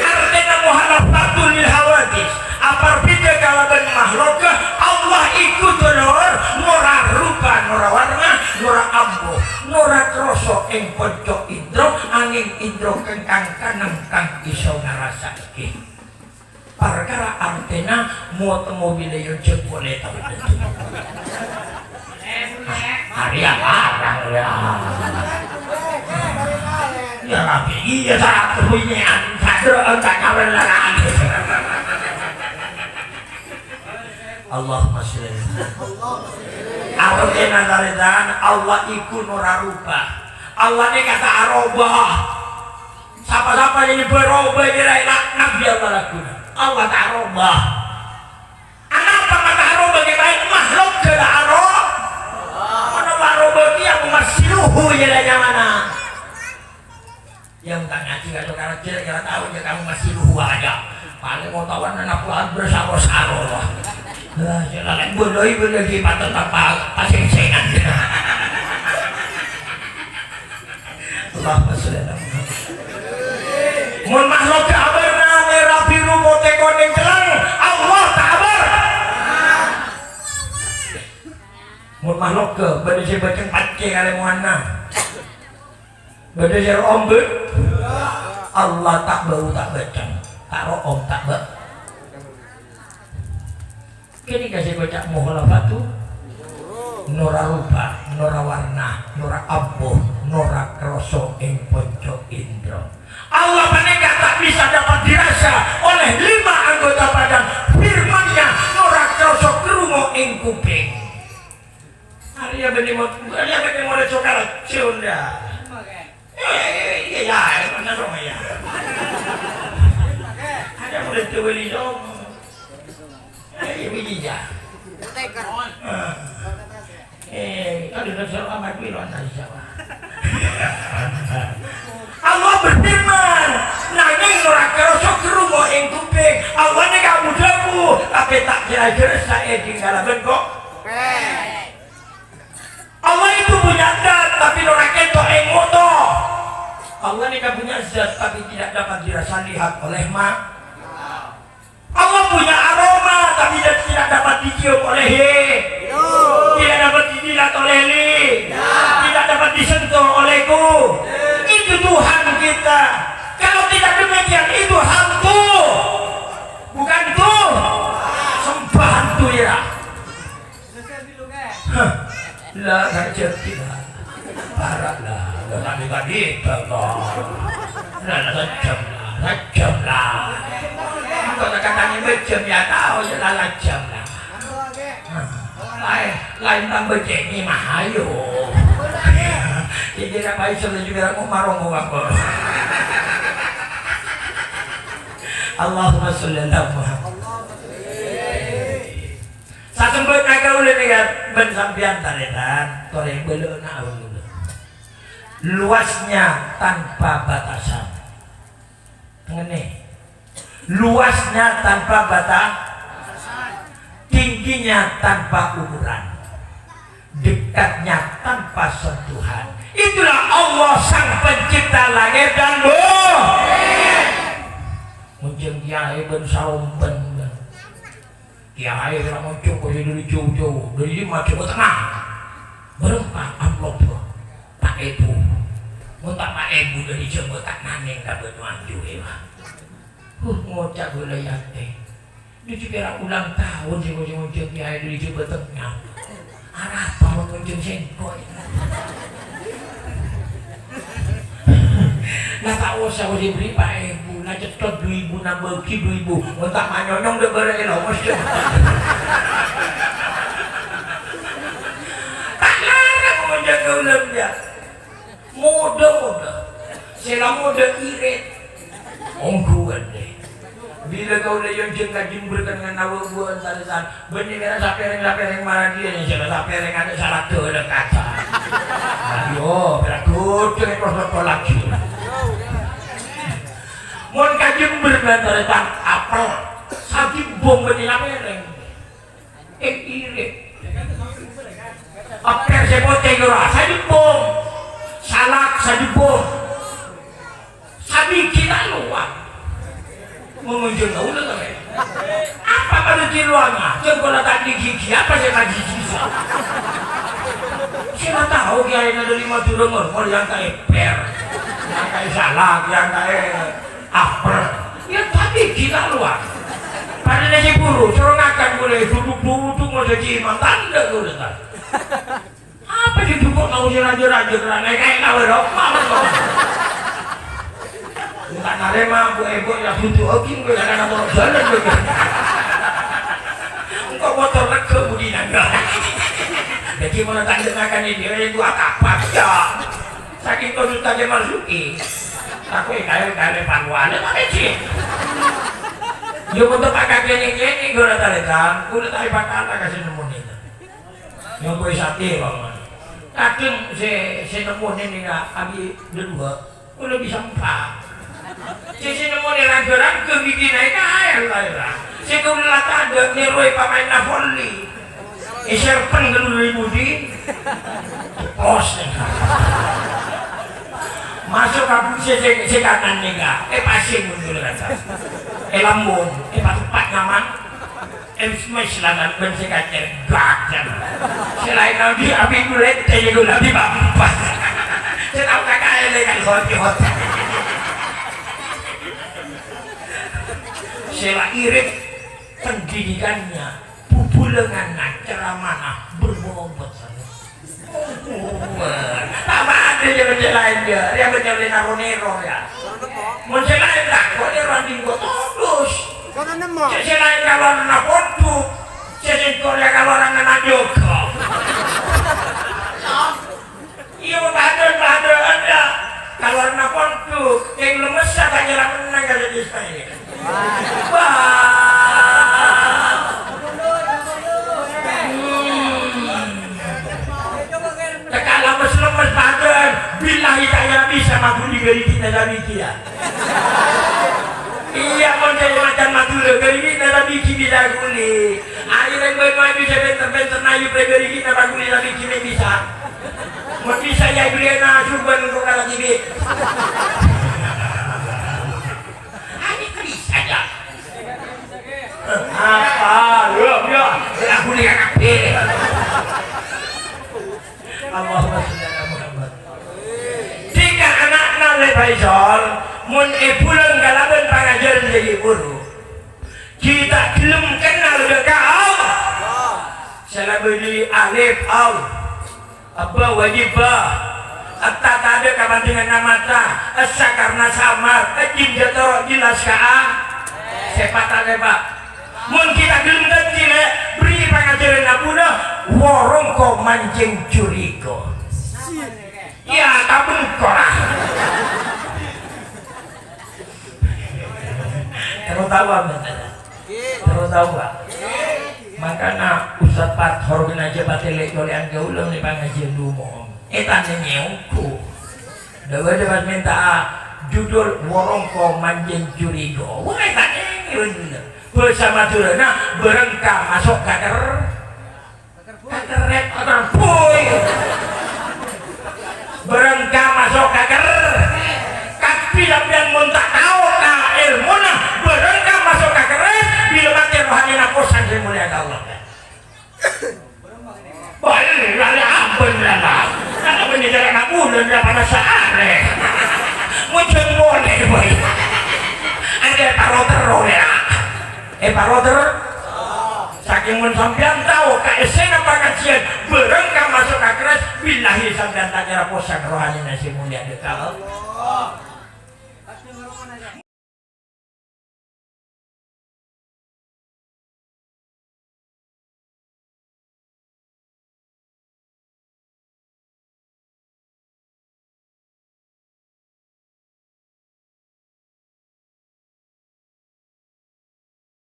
Artèna muhalafatulil hawadis. Aparbhidhâ kalabân makhlukka, Allah iku dolor, nora rupa, nora warna, nora ambu, nora kroso ing ponco indro, angèng indro kengkang kanem kang iso ngarasa'aghi. Parkara artèna mot-, mobil yo jek polè tao dâddhi. Arèya larang, ya. Ya, Rabbi, iyâ, saratos bânnè, sadra, ta' kawin larang. Allahumma sholli. Artèna tarètan, Allah iku nora rupa. Allah nèka ta' arobâ. Sapa-sapa sè nyebbhâ robâ jârèya laknat bi' Allah lagghuna. Allah ta' robâ. Anapa ma' ta' robâ kèya bhâi makhluk jâ' ta' aro-, manabi robâ kèya mumassiluhu jârèya nyamana. Yâ, ta' ngajhi ka jâ' kara jâ' kèra tao jâ' kamu massiluhu aja. Palèng mau tawan anak Tuhan bersaro-saro. Lah, jâ' lalè bâlâi bâlâi di paten tanpa pasèngsèngan. Allahumma sholli ala Muhammad. Mon makhluk ta' abâr nangèng rabi rumote konèng celleng, Allah ta' abâr. Mon makhluk ke, bâdâ sè bâceng pancè kalè mowanna. Bâdâ sè ro'om bâ-, Allah ta' bâu ta' bâceng, ta' ro'om ta' bâ-, Kènè' ka sè èkoca' mukhalafatu, nora rupa, nora warna, nora ambu, nora kroso ing ponco indro. Allah panèka ta' bisa dapat dirasa oleh lima anggota badan, firman-Nya nora kroso krungu ing kuping. Arèya bânnè mo-, arèya bânnè morèd sokara, Jhonda. Eh, iyâ, iyâ, bener dong, iyâ. Ada morèd Deweli dong. Eh, iyâ, iyâ. Eh. Eh, kalau dasar amat piro ana siapa? Allah berfirman, nanging ora kerso krungu ing kuping. Allah nèka abu-dhabu, tapè ta' kèra-kèra saè dingala bengko. Allah itu punya zat, tapi ora ketok ing moto. Allah nèka punya zat, tapi tidak dapat dirasa lihat oleh ma-, Allah punya aroma, tapi tidak, tidak dapat dicium oleh he-, tidak dapat dijilat oleh li-, tidak dapat disentuh olehku. Itu Tuhan kita. Kalau tidak demikian, itu hantu. Bukan Tuhan. Sembah hantu, ya. Hah. La, rajâ, la. Para, la. La, tadi, tadi, tadi. La, la, rajâ, la. Rajâ, la. Engko' tak katanya bejjam, ya, tao, ya, la, rajâ, la. Hah. Laèn, laèn tambah cèngè, mah, ayo. Jadi, apa itu juga mau marong, mau apa? Allahumma sholli ala Muhammad. Sasembhâna kaulâ nèka bân sampèyan, tarètan, torè bâlâna abâ' kaulâ. Luasnya tanpa batasan. Ngene. Luasnya tanpa bata-, tingginya tanpa ukuran, dekatnya tanpa sentuhan. Itulah Allah Sang Pencipta langit dan bumi. Monjhâng kiyaè bân sarombân. Kiyaè ora monjhâng kok dhâri jhâu-jhâu, dhâri Jember, Jember Tengah. Bârâmpa amplop, Pa' Èbhu. Mon ta' Pa' Èbhu dhâri Jember, ta' nanèng ka bânnè anjhuwâ, Pak. Huh, ngoca' ghulâ atè. Dhâddhi kèra ulang taon sè monjhâng kiyaè dhâri Jember Tengah. Arapa mon monjhâng sèngko'? Lah, ta' osa, wis èberri' Pa' Èbhu, lah cèthot du èbu, nambâghi du èbu. Mon ta' manyonyong, dâ' bârâ' èlomos, dâ'. Ta' larang mon jaga ulama, ya. Modâ-modâ. Sè la modâ irit. Ongghuwân, dâ. Bilâ kaulâ èyonjhâng ka Jember kennengnganna wâ'-buwâ'ân, tarètan. Bânnè mèra sapèrèng-sapèrèng mara dhiyâ, nyè sèra sapèrèng adâ' sala ghâlâ kata. Ayo, mèra ghudhung èpos-lepos lagi. Mon ka Jember, tarètan, apel. Sagimbong bânnè sapèrèng. Eh, irit. Apel sè potè ghâlâ, sagimbong. Salak, sagimbong. Sabighi ta' lowang. Mon monjhâng kaulâ ta' kèya. Apa padâ ghi' lowangnga? Jhâ' pola ta' ghi-ghi, apa sè ta' ghi-ghi? Sè la tao kiyaèna dhâri Madhurâ Mormor yang kaè per, yang kaè salak, yang kaè apel. Ya, ta' ghi-ghi ta' lowang. Padâna sè buru, soro ngakan kaulâ, duduk-duduk, ngoca' cima, tandhâ kaulâ, ta'. Apa sih dukung tau sih raja-raja kerana kayak kau dong, mau dong. Enggak narema, bu ibu ya butuh oking, gue kadang mau jalan gue. Engkau motor lega budi nangga. Jadi mau tanda makan ini, ini gua kapan ya? Saking kau sudah dia masuki. Aku yang kaya kaya panwala mana sih? Yo untuk pakai ini ini gue rata-rata, gue tadi patah kasih nemu nih. Nyampai sate, Bang. Kadhâng sè, sè nemmonè nèka abi dhâduwâ, kaulâ bisa empa'. Sè, sè nemmonè rangga-rangga ghighina èkaèr, ta' èra. Sè kaulâ la tadâ' nèrowè pamaènna voli. Èserpen ka dulu budi. Pos. Maso' ka bu-, sè, sè, sè kanan nèka. Èpasèng mundur kata. Èlambung. Èpateppa' nyaman. Em, mes lanang bân sè kacèr, gajah. Sè laèn nabi abi kulèt, tèyè gula abi bampas. Sè tao kakak èlè kan hot-hot. Sè la irit pendidikannya, bubulenganna, ceramahna berbobot. Wah, ta' padâ jâ bân sè laèn, jâ. Rèya bân sè laèn naro-nèro, ya. Mon sè laèn tako', nèro anding kok todus. Sè, sè laèn kalowarna pondhuk. Sè sèngko' rèya kalowarna jhughân. Iyâ, padâ, padâ, adâ. Kalowarna pondhuk. Kèng lemessa ta' nyèra mennang ka sè dista'è. Wah. Hmm. Ghârighi'na la bighi', ya. Iyâ, mon dhâri macan Madhurâ, ghârighi'na la bighi' bisa ghuli. Ayo, rèng bân maju sè pènter-pènter, ayo, ghârighi'na la ghuli la bighi' mè' bisa. Mon bisa, ya, ghulina surban engko' kala dhibi'. Ayo, bisa, ya. Apa? Ya, ya. La ghuli kabhè. Allahumma sholli ala Muhammad. Dhika ana'na Lè Faisal, mon èbulân kalabân pangajhârân dhâri buru, ghi' ta' ghellem kennal dâ' ka Allah. Sè la bâdâ alif, al, abba wajib ba, etta tadâ' kapentinganna mata, essa karna samar, ejjin jâ' toro' jelas ka a, sè pata lèpa'. Mon ghi' ta' ghellem dhâddhi, Lè', bherri' pangajhârân abuna, worong ko mancèng curiga. Iyâ, kabengkor, ah. Terutama, terutama. Makana Ustaz Fathor kèng ajâ patè lè' colè'an kaulâ nè pangajhiyân dumo. Eh, tanya nyèongku. Dâ-bâdâ pas mènta'a judul Worong ko mancèng curiga. Wah, tanya nyèongku. Bhâsa Madhurâna, bârângka maso' ka ker-, ka kerrèt, atau boy. Bârângka maso' ka ker-, kabbhi sampèyan mon ta' tao ka èlmona, bârângka maso' ka kerrèt, bilâ matè rohanina posang sè molja ka Allah. Bâli, lali ampon, lala. Kan ampon jârâ' na bulân, la panas saarè. Mojhân molè, boy. Anggè paro terro, ya. Eh, paro ter-, sakèng mon sampèyan tao ka essèna pangajhiyân, bârângka maso' ka kerrèt, billahi sampèyan ta' kèra posang rohanina sè molja dâ' ka Allah.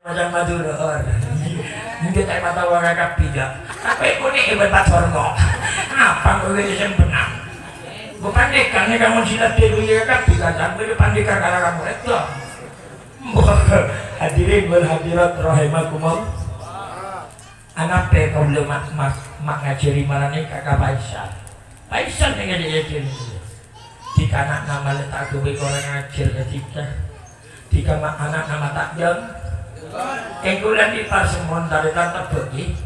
Macan Madhurâ, or. Mungkin tak mata warna kapi, ya. Tapi kuning hebat pas hormo. Apa kok gini sempena? Bukan dekan nih kamu silat dewi ya kapi, kan? Tapi depan dekan kalau kamu itu. Hadirin wal hadirat rahimakumullah. Anapè kaulâ ma', ma', ma' ngajhâri maranèka ka Faisal. Faisal nèng ngajhâri. Dhika ana'na malè ta' aghâbây korang ajhâr ka dhika. Dhika ma', ana'na ma' ta' jâng. Kèng kaulâ andi' parsemon tarètan tebbhâ', ghi.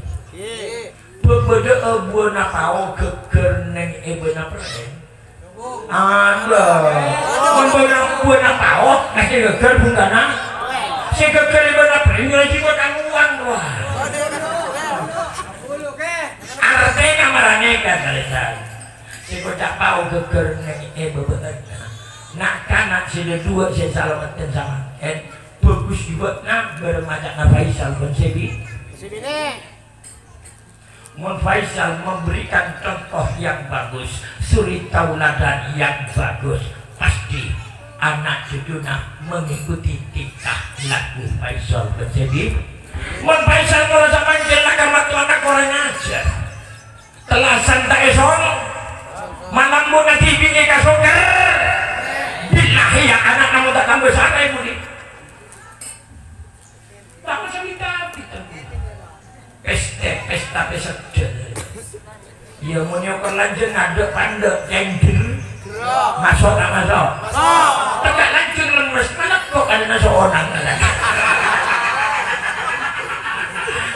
Bâbâdâ'â buwâna pao ghâgghâr nèng èbâna perrèng. Anda. Mon bâna, bâna pao, mèstè ghâgghâr bhungkana. Sè ghâgghâr è bâna bhâreng, ngajhi kotang uwang, wah. Artèna maranèka, tarètan. Sè koca' pao ghâgghâr nèng è bâbâ'ânna. Na'-kana' sè dhâduwâ' sè salameddhân samangkèn. Bhâghus jhughâ na' bârâmma ca'na Faisal bân sè bi-, sè binè'. Mon Faisal memberikan contoh yang bagus, suri tauladan yang bagus, pasti anak cucuna mengikuti tingkah laku Faisal bân sè bi-. Mon Faisal ngola samangkèn la ka mattowana korang ajhâr. Tellasan ta' èsong, malambuna dhibi'na ka soker. Billahi ya, ana'na mon ta' tambâ saè budi. Tako' sakit hati, tako'. Pesta, pesta, pesta. Iyâ, mon nyokor lanjhâng adâ' pandâ', cèndhel. Maso' ta' maso'? Maso'. Tegghâ' lanjhâng lemmes, maso' kok ada naso onang.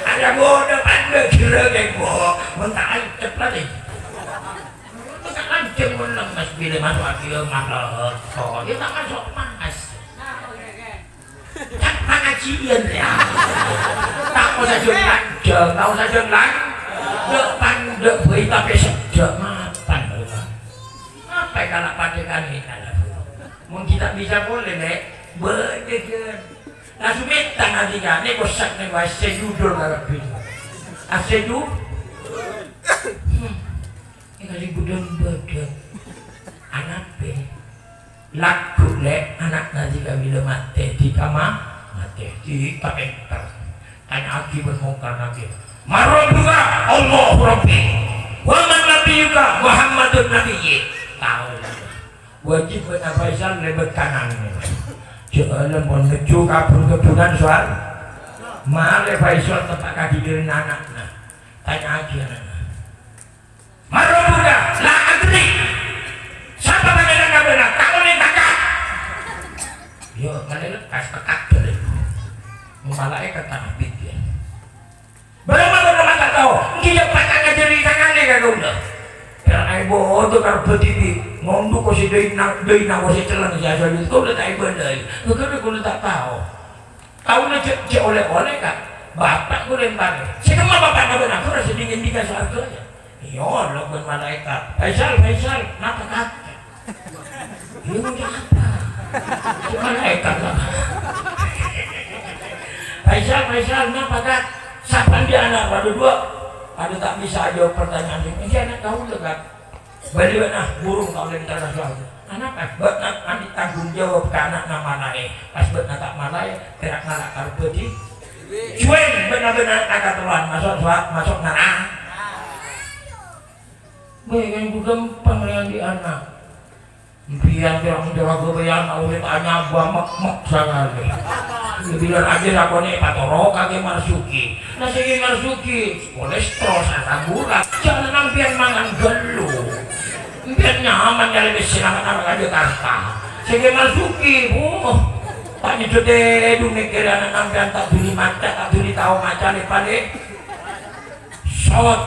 Ada bodo pandâ' jero kèng, Bu. Mon ta' ancep la, nih. Tegghâ' lanjhâng mon lemmes, bilâ maso' adiyâ maso'. Oh, iyâ ta' maso' pas. Ca'na pangajhiyân, ya. Ta' osa jhâng lanjhâng, ta' osa jhâng lan-, dâ' pandâ' bhâi tapè seddhâ mapan, roma. Apa kala padâ kanèka, la, Bu? Mon ghi' ta' bisa polè, Lè', bâdâ, jhân. La sumènta nganti kanè kosak nèng wae sè judul kalabbhi. Asè ju-, hmm. Ènga' sè budhân-budhân. Anapè? Lagghu', Lè', ana'na dhika bilâ matè, dhika ma-, matè. Dhika pènter. Tanya'aghi bân Mungkar Nakir. "Man Rabbuka?" "Allahu Rabbi." "Wa man Nabiyyuka?" "Muhammadun Nabiyyi." Tao. Wajib bân Faisal lèbât kanan. Jhâ' lem pon nujjhu ka kebun-kebunan sowarghâ. Marè Faisal teppa' ka ḍinna' ana'na. Tanya'aghi ana'na. "Man rabbuka?" "La adri." "Sapa Pangèranna bâ'na?" "Ta' onèng, ta' kèra." Yo, malè lekkas, tekak bâli. Malaèkat ta' abit, ya. "Bârâmma bâ'na ma' ta' tao?" "Èngghi, ya, pas ngajhâri sakalè ka kaulâ." "Pèra' aèbâ, ḍâ' karebbhâ dhibi'. Ngonḍhu' ko sè ḍâina, ḍâina ko sè cellèng sè asojud. Kaulâ ta' èbâlâi. Ghâghârâ kaulâ ta' tao." Kaulâ jhâ', jhâ' olè-olè, Ka'. Bapa' kaulâ èntarè. Sè kemma bapa'na bâ'na, ghuru sè ḍingin ḍika sowarghâ, ya. Iyâ, lo' bân malaèkat. "Faisal, Faisal, napa, Ka'?" Iyâ, napa? Sè malaèkat, Ka'. "Faisal, Faisal, napa, Ka'? Sapa anḍi' ana' bâḍâ ḍuwâ'?" Aduh, ta' bisa ajâwâb partanya'an sè, "Iyâ, ana' kaulâ, Ka'." Bâli bâ'na, burung kaulâ èntar ka sowarghâ. Anapa? Bâ'na anḍi' tanggung jawab ka ana'na malaè. Pas bâ'na ta' malaè, pèra' ngala' karebbhâ dhibi'. Juwèn bâ'na-bâ'na akatellowan maso' sowa-, maso' naraka. Bâh, kan ghâmpang rèya anḍi' ana'. Empèyan pèra' menjaraga bâ'na ana' urip anyaba mek-mek sakalè. Bilar aja lakonè patoro' ka Kè Marzuki. Nah, sè Kè Marzuki, kolestro sasabura. Jhâ' empèyan mangan ghâllu. Empèyan nyaman nyarè pèssè napa-napa ka Jakarta. Sè Kè Marzuki, buh. Ta' nyeddhâ tèḍung mèkkèrè ana' sampèyan ta' dhuli maca, ta' dhuli tao maca, lè-palè. Sot.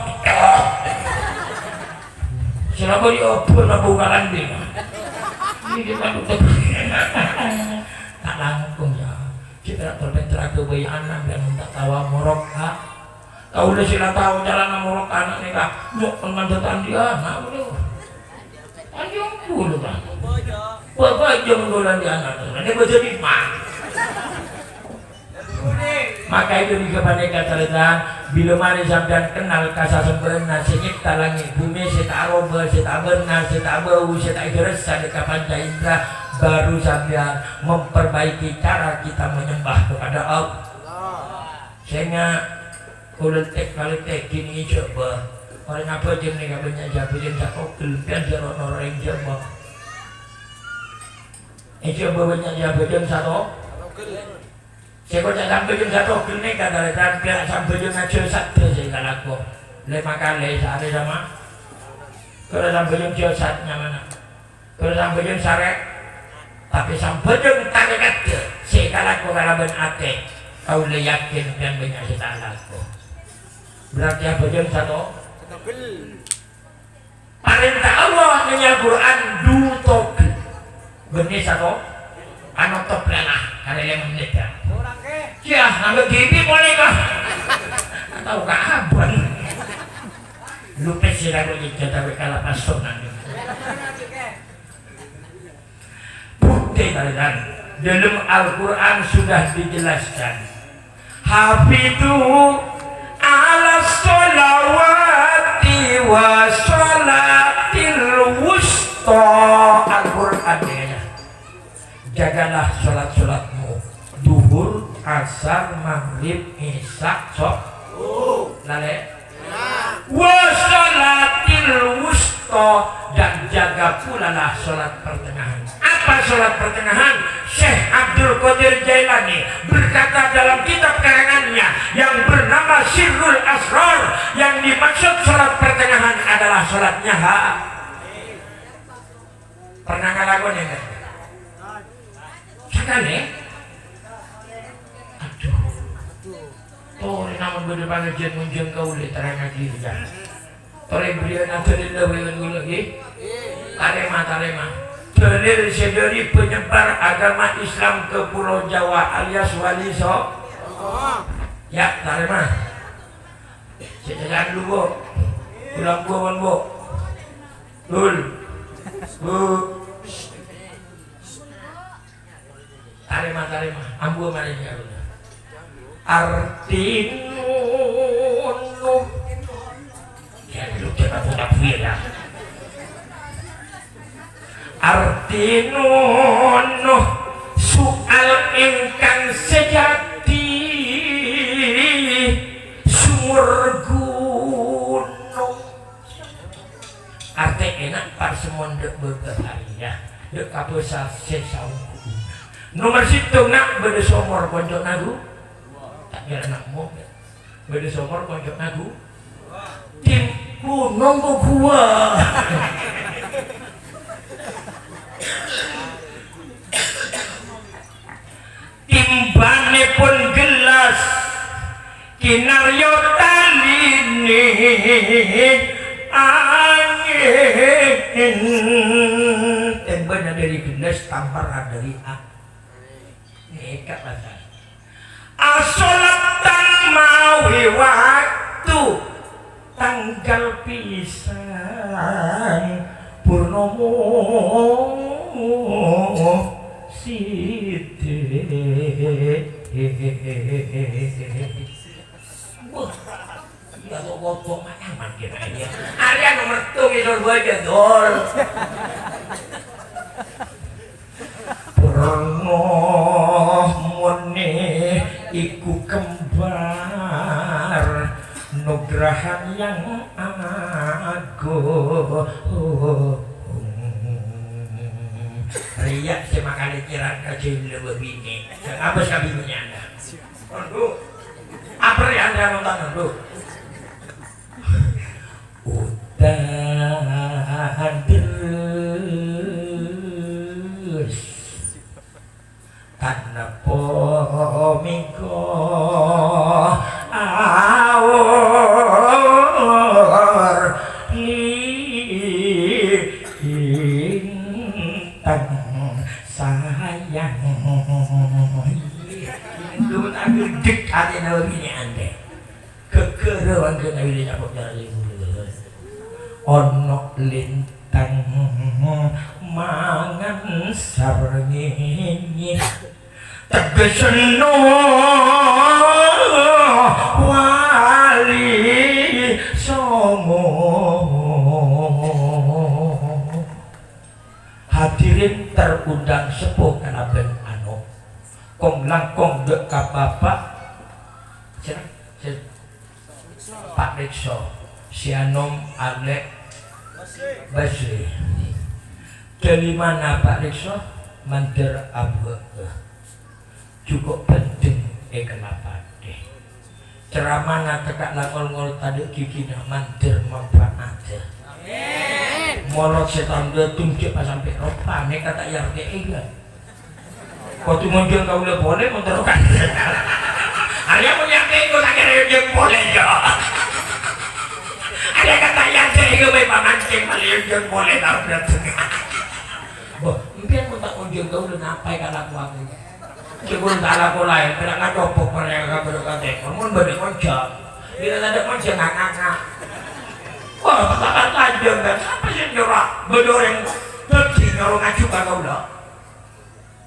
Sè la bâli obor la bau kalanding. Ini kita tutup. Ta' langkong, ya. Cè' pèra' tolpèt terakhir bâi ana' bân ta' tao morok, ha? Kaulâ sè la tao carana morok ana' nèka, nyok mandhâ ta' anḍi' ana', bro. Anḍi' ongghu, Ka'. Bâbâjâng kaulâ anḍi' ana', terus. Ini bâjâ lima. Maka itu ḍâri ghâpanèka, tarètan, bilâ marè sampèyan kennal ka sasembâna sè nyèpta langngè' bhumè, sè ta' arobâ, sè ta' abârna, sè ta' abâu, sè ta' èghârâssa ḍâ' ka panca indra, baru sampèyan memperbaiki cara kita menyembah kepada Allah. Sènga' kaulâ tek-kaletek ghi' nèka jhâbâ. Orèng abhâjâng nèka bânnya' jhâbâjâng satogel, sampèyan jhâ' ro'-noro' orèng jhâbâ. È jhâbâ bânnya' jhâbâjâng sato-, Sè koca' sambhâjâng satogel nèka, tarètan, pèra' sambhâjângnga jhâ' saddhâ sè èkalako. Lèma kalè saarè sama. Pèra' sambhâjâng jhâ' sat nyamana. Pèra' sambhâjâng sarè. Tapè sambhâjâng tarèkaddhâ sè èkalako kalabân atè. Kaulâ yakin bân bânnya' sè ta' alako. Berarti abhâjâng sato-, Parènta Allah neng Al-Qur'an, ḍu togel. Bânnè sato, panotop lèla, karè lèma mennit, ya. Yâ, ngangghuy T V polè, Pak. Tao ka abang. Lupès sè lagu nyèjjhâ tapè kala pasonang. Bukti, tarètan. Dalam Al-Quran sudah dijelaskan. Hafizu ala sholawati wa sholatil wusta. Al-Quran, ya. Jagalah sholat-sholatmu. Duhur, asar, maghrib, isya, subuh. Lalè. Wa sholatil wusta, dan jaga pulalah sholat pertengahan. Apa sholat pertengahan? Syekh Abdul Qadir Jailani berkata dalam kitab karangannya yang bernama Sirrul Asrar, yang dimaksud sholat pertengahan adalah sholatnya ha-, Pernah ngalakonè, enggak? Sakalè? Aduh. Torè namong bâḍâ pangajiyân ngonjhâng kaulâ, terrangaghi, ya. Torè bâriyâna dalil lawèwan kaulâ, ngghi? Tarèma, tarèma. Dalil sè ḍâri penyebar agama Islam ke Pulau Jawa alias Wali So-, ya, tarèma. Sè jalan dulu, Bu. Pulang, Bu, Bu. Dul. Bu. Tarèma, tarèma. Ambu marè, ya Allah. Arti nunu. Ya, lu jangan putar ya. Arti nunu. Soal ingkang sejati sumur gunung. Artèna parsemon ḍâ' bâbâ arèya. Dek kabâsa sè saongghuna. Nomer sèttong, na', bâdâ somor konco' nagu. Ta' kèra na' mo. Bâdâ somor konco' nagu. Tim gunung gua. Timbanèpon gellas, kinaryo talinè angèn. Tèmbâna dâri gellas, tamparra dâri a-, nèka pasan. Asolatan mawi waktu. Tanggal pisan purnomo sidhi. Wah, iyâ, kok kodok mah nyaman kèra iyâ. Arèya nomer sèttong, Dol, bâjâ, Dol. Pernah muni iku kembar nugrahan yang agung. Rèya sè makalècèran ka jhâlâ bâbinè'. Apa sè binè'na? Aduh. Apa rèya nonton, aduh. Udan terus tanpa mingko aur lintang sayang. Dumun agerdek atèna bâbinè' andè'. Ghâghârâ wangghâna bilâ nyapo cara lèbur. Ono lintang mangan sarengenge. Tegesno wali songo. Hadirin terundang sepuh kalabân anom. Kong-langkong dâ' ka Bapak. Sira, sira. Pak Rikso, si anom Alek Basri. Dari mana Pak Rikso? Mandhâr Abu'â. Jhuko' bhândheng è Kelapa Gading. Ceramana tekka' la ngol-ngol tadâ' ghighina, mandhâr manfaatdhâ. Amin. Molot sè tandhâ dum jhâ' pas sampè' ropa, nèka ta' èyartè'è, ghi. Kodhu ngonjhâng kaulâ polè, mon terro kan. Arèya mon èyartè'è, engko' ta' kèra èonjhâng polè, jâ. Arèya kan ta' èyartè'è, engko' mè' pamancèng, malè èonjhâng polè, ta' bhârât. Bâh, empèyan mon ta' ngonjhâng kaulâ, napaè kalakowanna? Jhâ' pon ta' alako laèn, pèra' ngacopok parèngnga ka bârâ' ka tèmor, mon bâdâ ngonjhâng. Bilâ tadâ' ngonjhâng, nga-nga-nga. Wah, bâkal tajâm, kan? Sapa sè nyoro bâdâ orèng dhâddhi nyoro ngajhu ka kaulâ?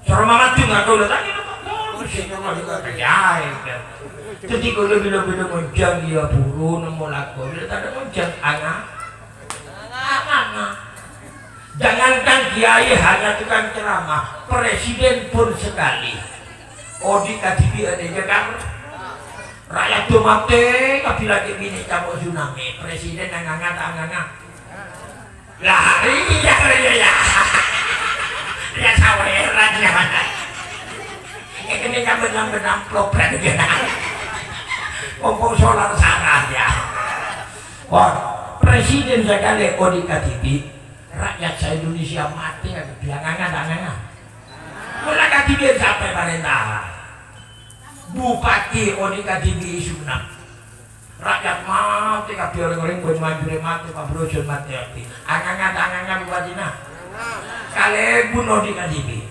Soro mamadhung ka kaulâ, ta' kèra kok kaulâ sè nyoro jhuko kèyaè, kan? Dhâddhi kaulâ bilâ bâdâ ngonjhâng, iyâ buru nemmo lako. Bilâ tadâ' ngonjhâng, nga-nga-nga. Jangankan kiai, hanya tukang ceramah, presiden pun sekali. Odi' kadhibi'ân è Jakarta. Rakyat do matè, kabbhi lakè binè' capo' tsunami. Presiden anganga ta' anganga? Lah, iyâ, iyâ, iyâ. Ya, saweran, ya. Ini kan benar-benar amplop, ya. Mumpung solar sarah, ya. Wah, presiden sakalè odi' kadhibi'. Rakyat sa-Indonesia matè, anganga ta' anganga? Mon la kadhibi'ân sapa èparènta? Bupati odi' kadhibi' èsunat. Rakyat matè kabbhi, orèng-orèng Banyuwanju rè matè, Pabrojon matè kabbhi. Anganga ta' anganga bupatina? Kalèbun odi' kadhibi'.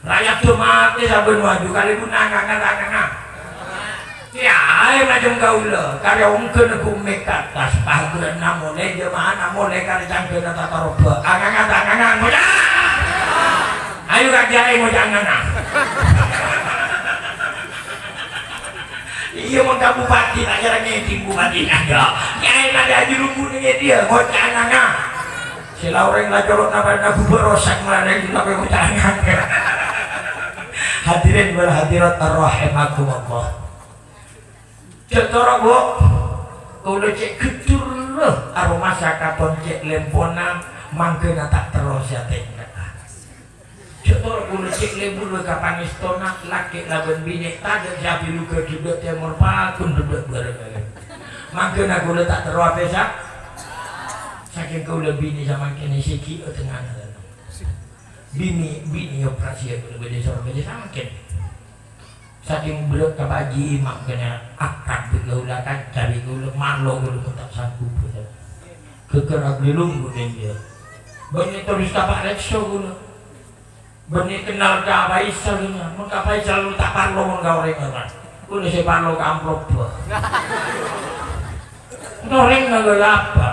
Rakyat do matè sabbhân waju, kalèbun anganga ta' anganga? Kèyaè macem kaulâ, karè ongghâna ghummè ka attas, paghârâna molè, jema'ana molè, karè cangghâna tata roba. Anganga ta' anganga? Ngoca'! Ayo ka kèyaè ngoca' anganga. Iyâ, mon ka bupati, ta' kèra ngèdhing bupatina, yâ. Kèyaè la ajâ lungguh nèng è dhiyâ, ngoca' anganga. Sè la orèng la colo'na bârna gubâ' rosak marè ghi' la ngoca' anganga. Hadirin wal hadirat rahimakumullah. Cè' toro', Bu. Kaulâ cè' gheddur, aromasa katon cè' lempona, mangghâna ta' terro sè atèngka. Jhâ' toro' kaulâ cè' lebur ka pangèstona lakè' labân binè', tadâ' sè abilughâ dâ' tèmor, paggun dâ' bârâng. Mangkana kaulâ ta' terro apèsa. Sakèng kaulâ binè samangkèn sè ghi' tengngana. Binè, binè operasi kaulâ bâdâ soro bâdâ samangkèn. Sakèng berrâ' ka Pak Haji Imam kènè' akrab bi' kaulâ, kanca bi' kaulâ, malo kaulâ mon ta' sanggup. Ghâgghâr aghâlilung kaulâ. Bânnè terros ta' parèksa kaulâ. Bânnè kennal ka Faisal, iyâ. Mon ka Faisal ta' parlo mon ka orèng, kan. Kaulâ sè parlo ka amploppa. Orèng ngangghâ apa?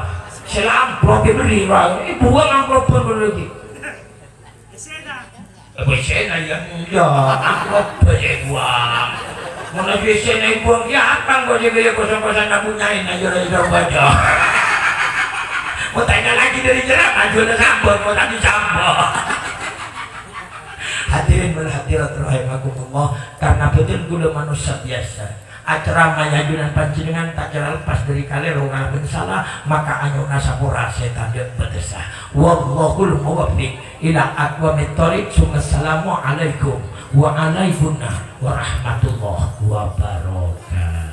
Sè la amplop èberri', Pak. Èbuwâng amploppa kaulâ ghi'. Èbâsèna, iyâ, iyâ, amploppa sè èbuwâng. Mon èbâsèna èbuwâng, iyâ, apa engko' jâgâ iyâ kosong-kosong nabung nyaèna, iyâ, iyâ, iyâ, iyâ. Mon ta' èngalaghi dâri jârâ, ajuwâlâ sambâ', mon ta' disambâ'. Hadirin wal hadirat rahimakumullah, karena bhâdhân kaulâ manossa biyasa. Acara maya ajunan panjhennengngan ta' kèra lepas dâri kalèro kalabân sala, maka anyo'ona sapora sè tadâ' bâtessa. Wallahul muwaffiq ila aqwamit thoriq, summa assalamualaikum wa alaikunna warahmatullahi wabarakatuh.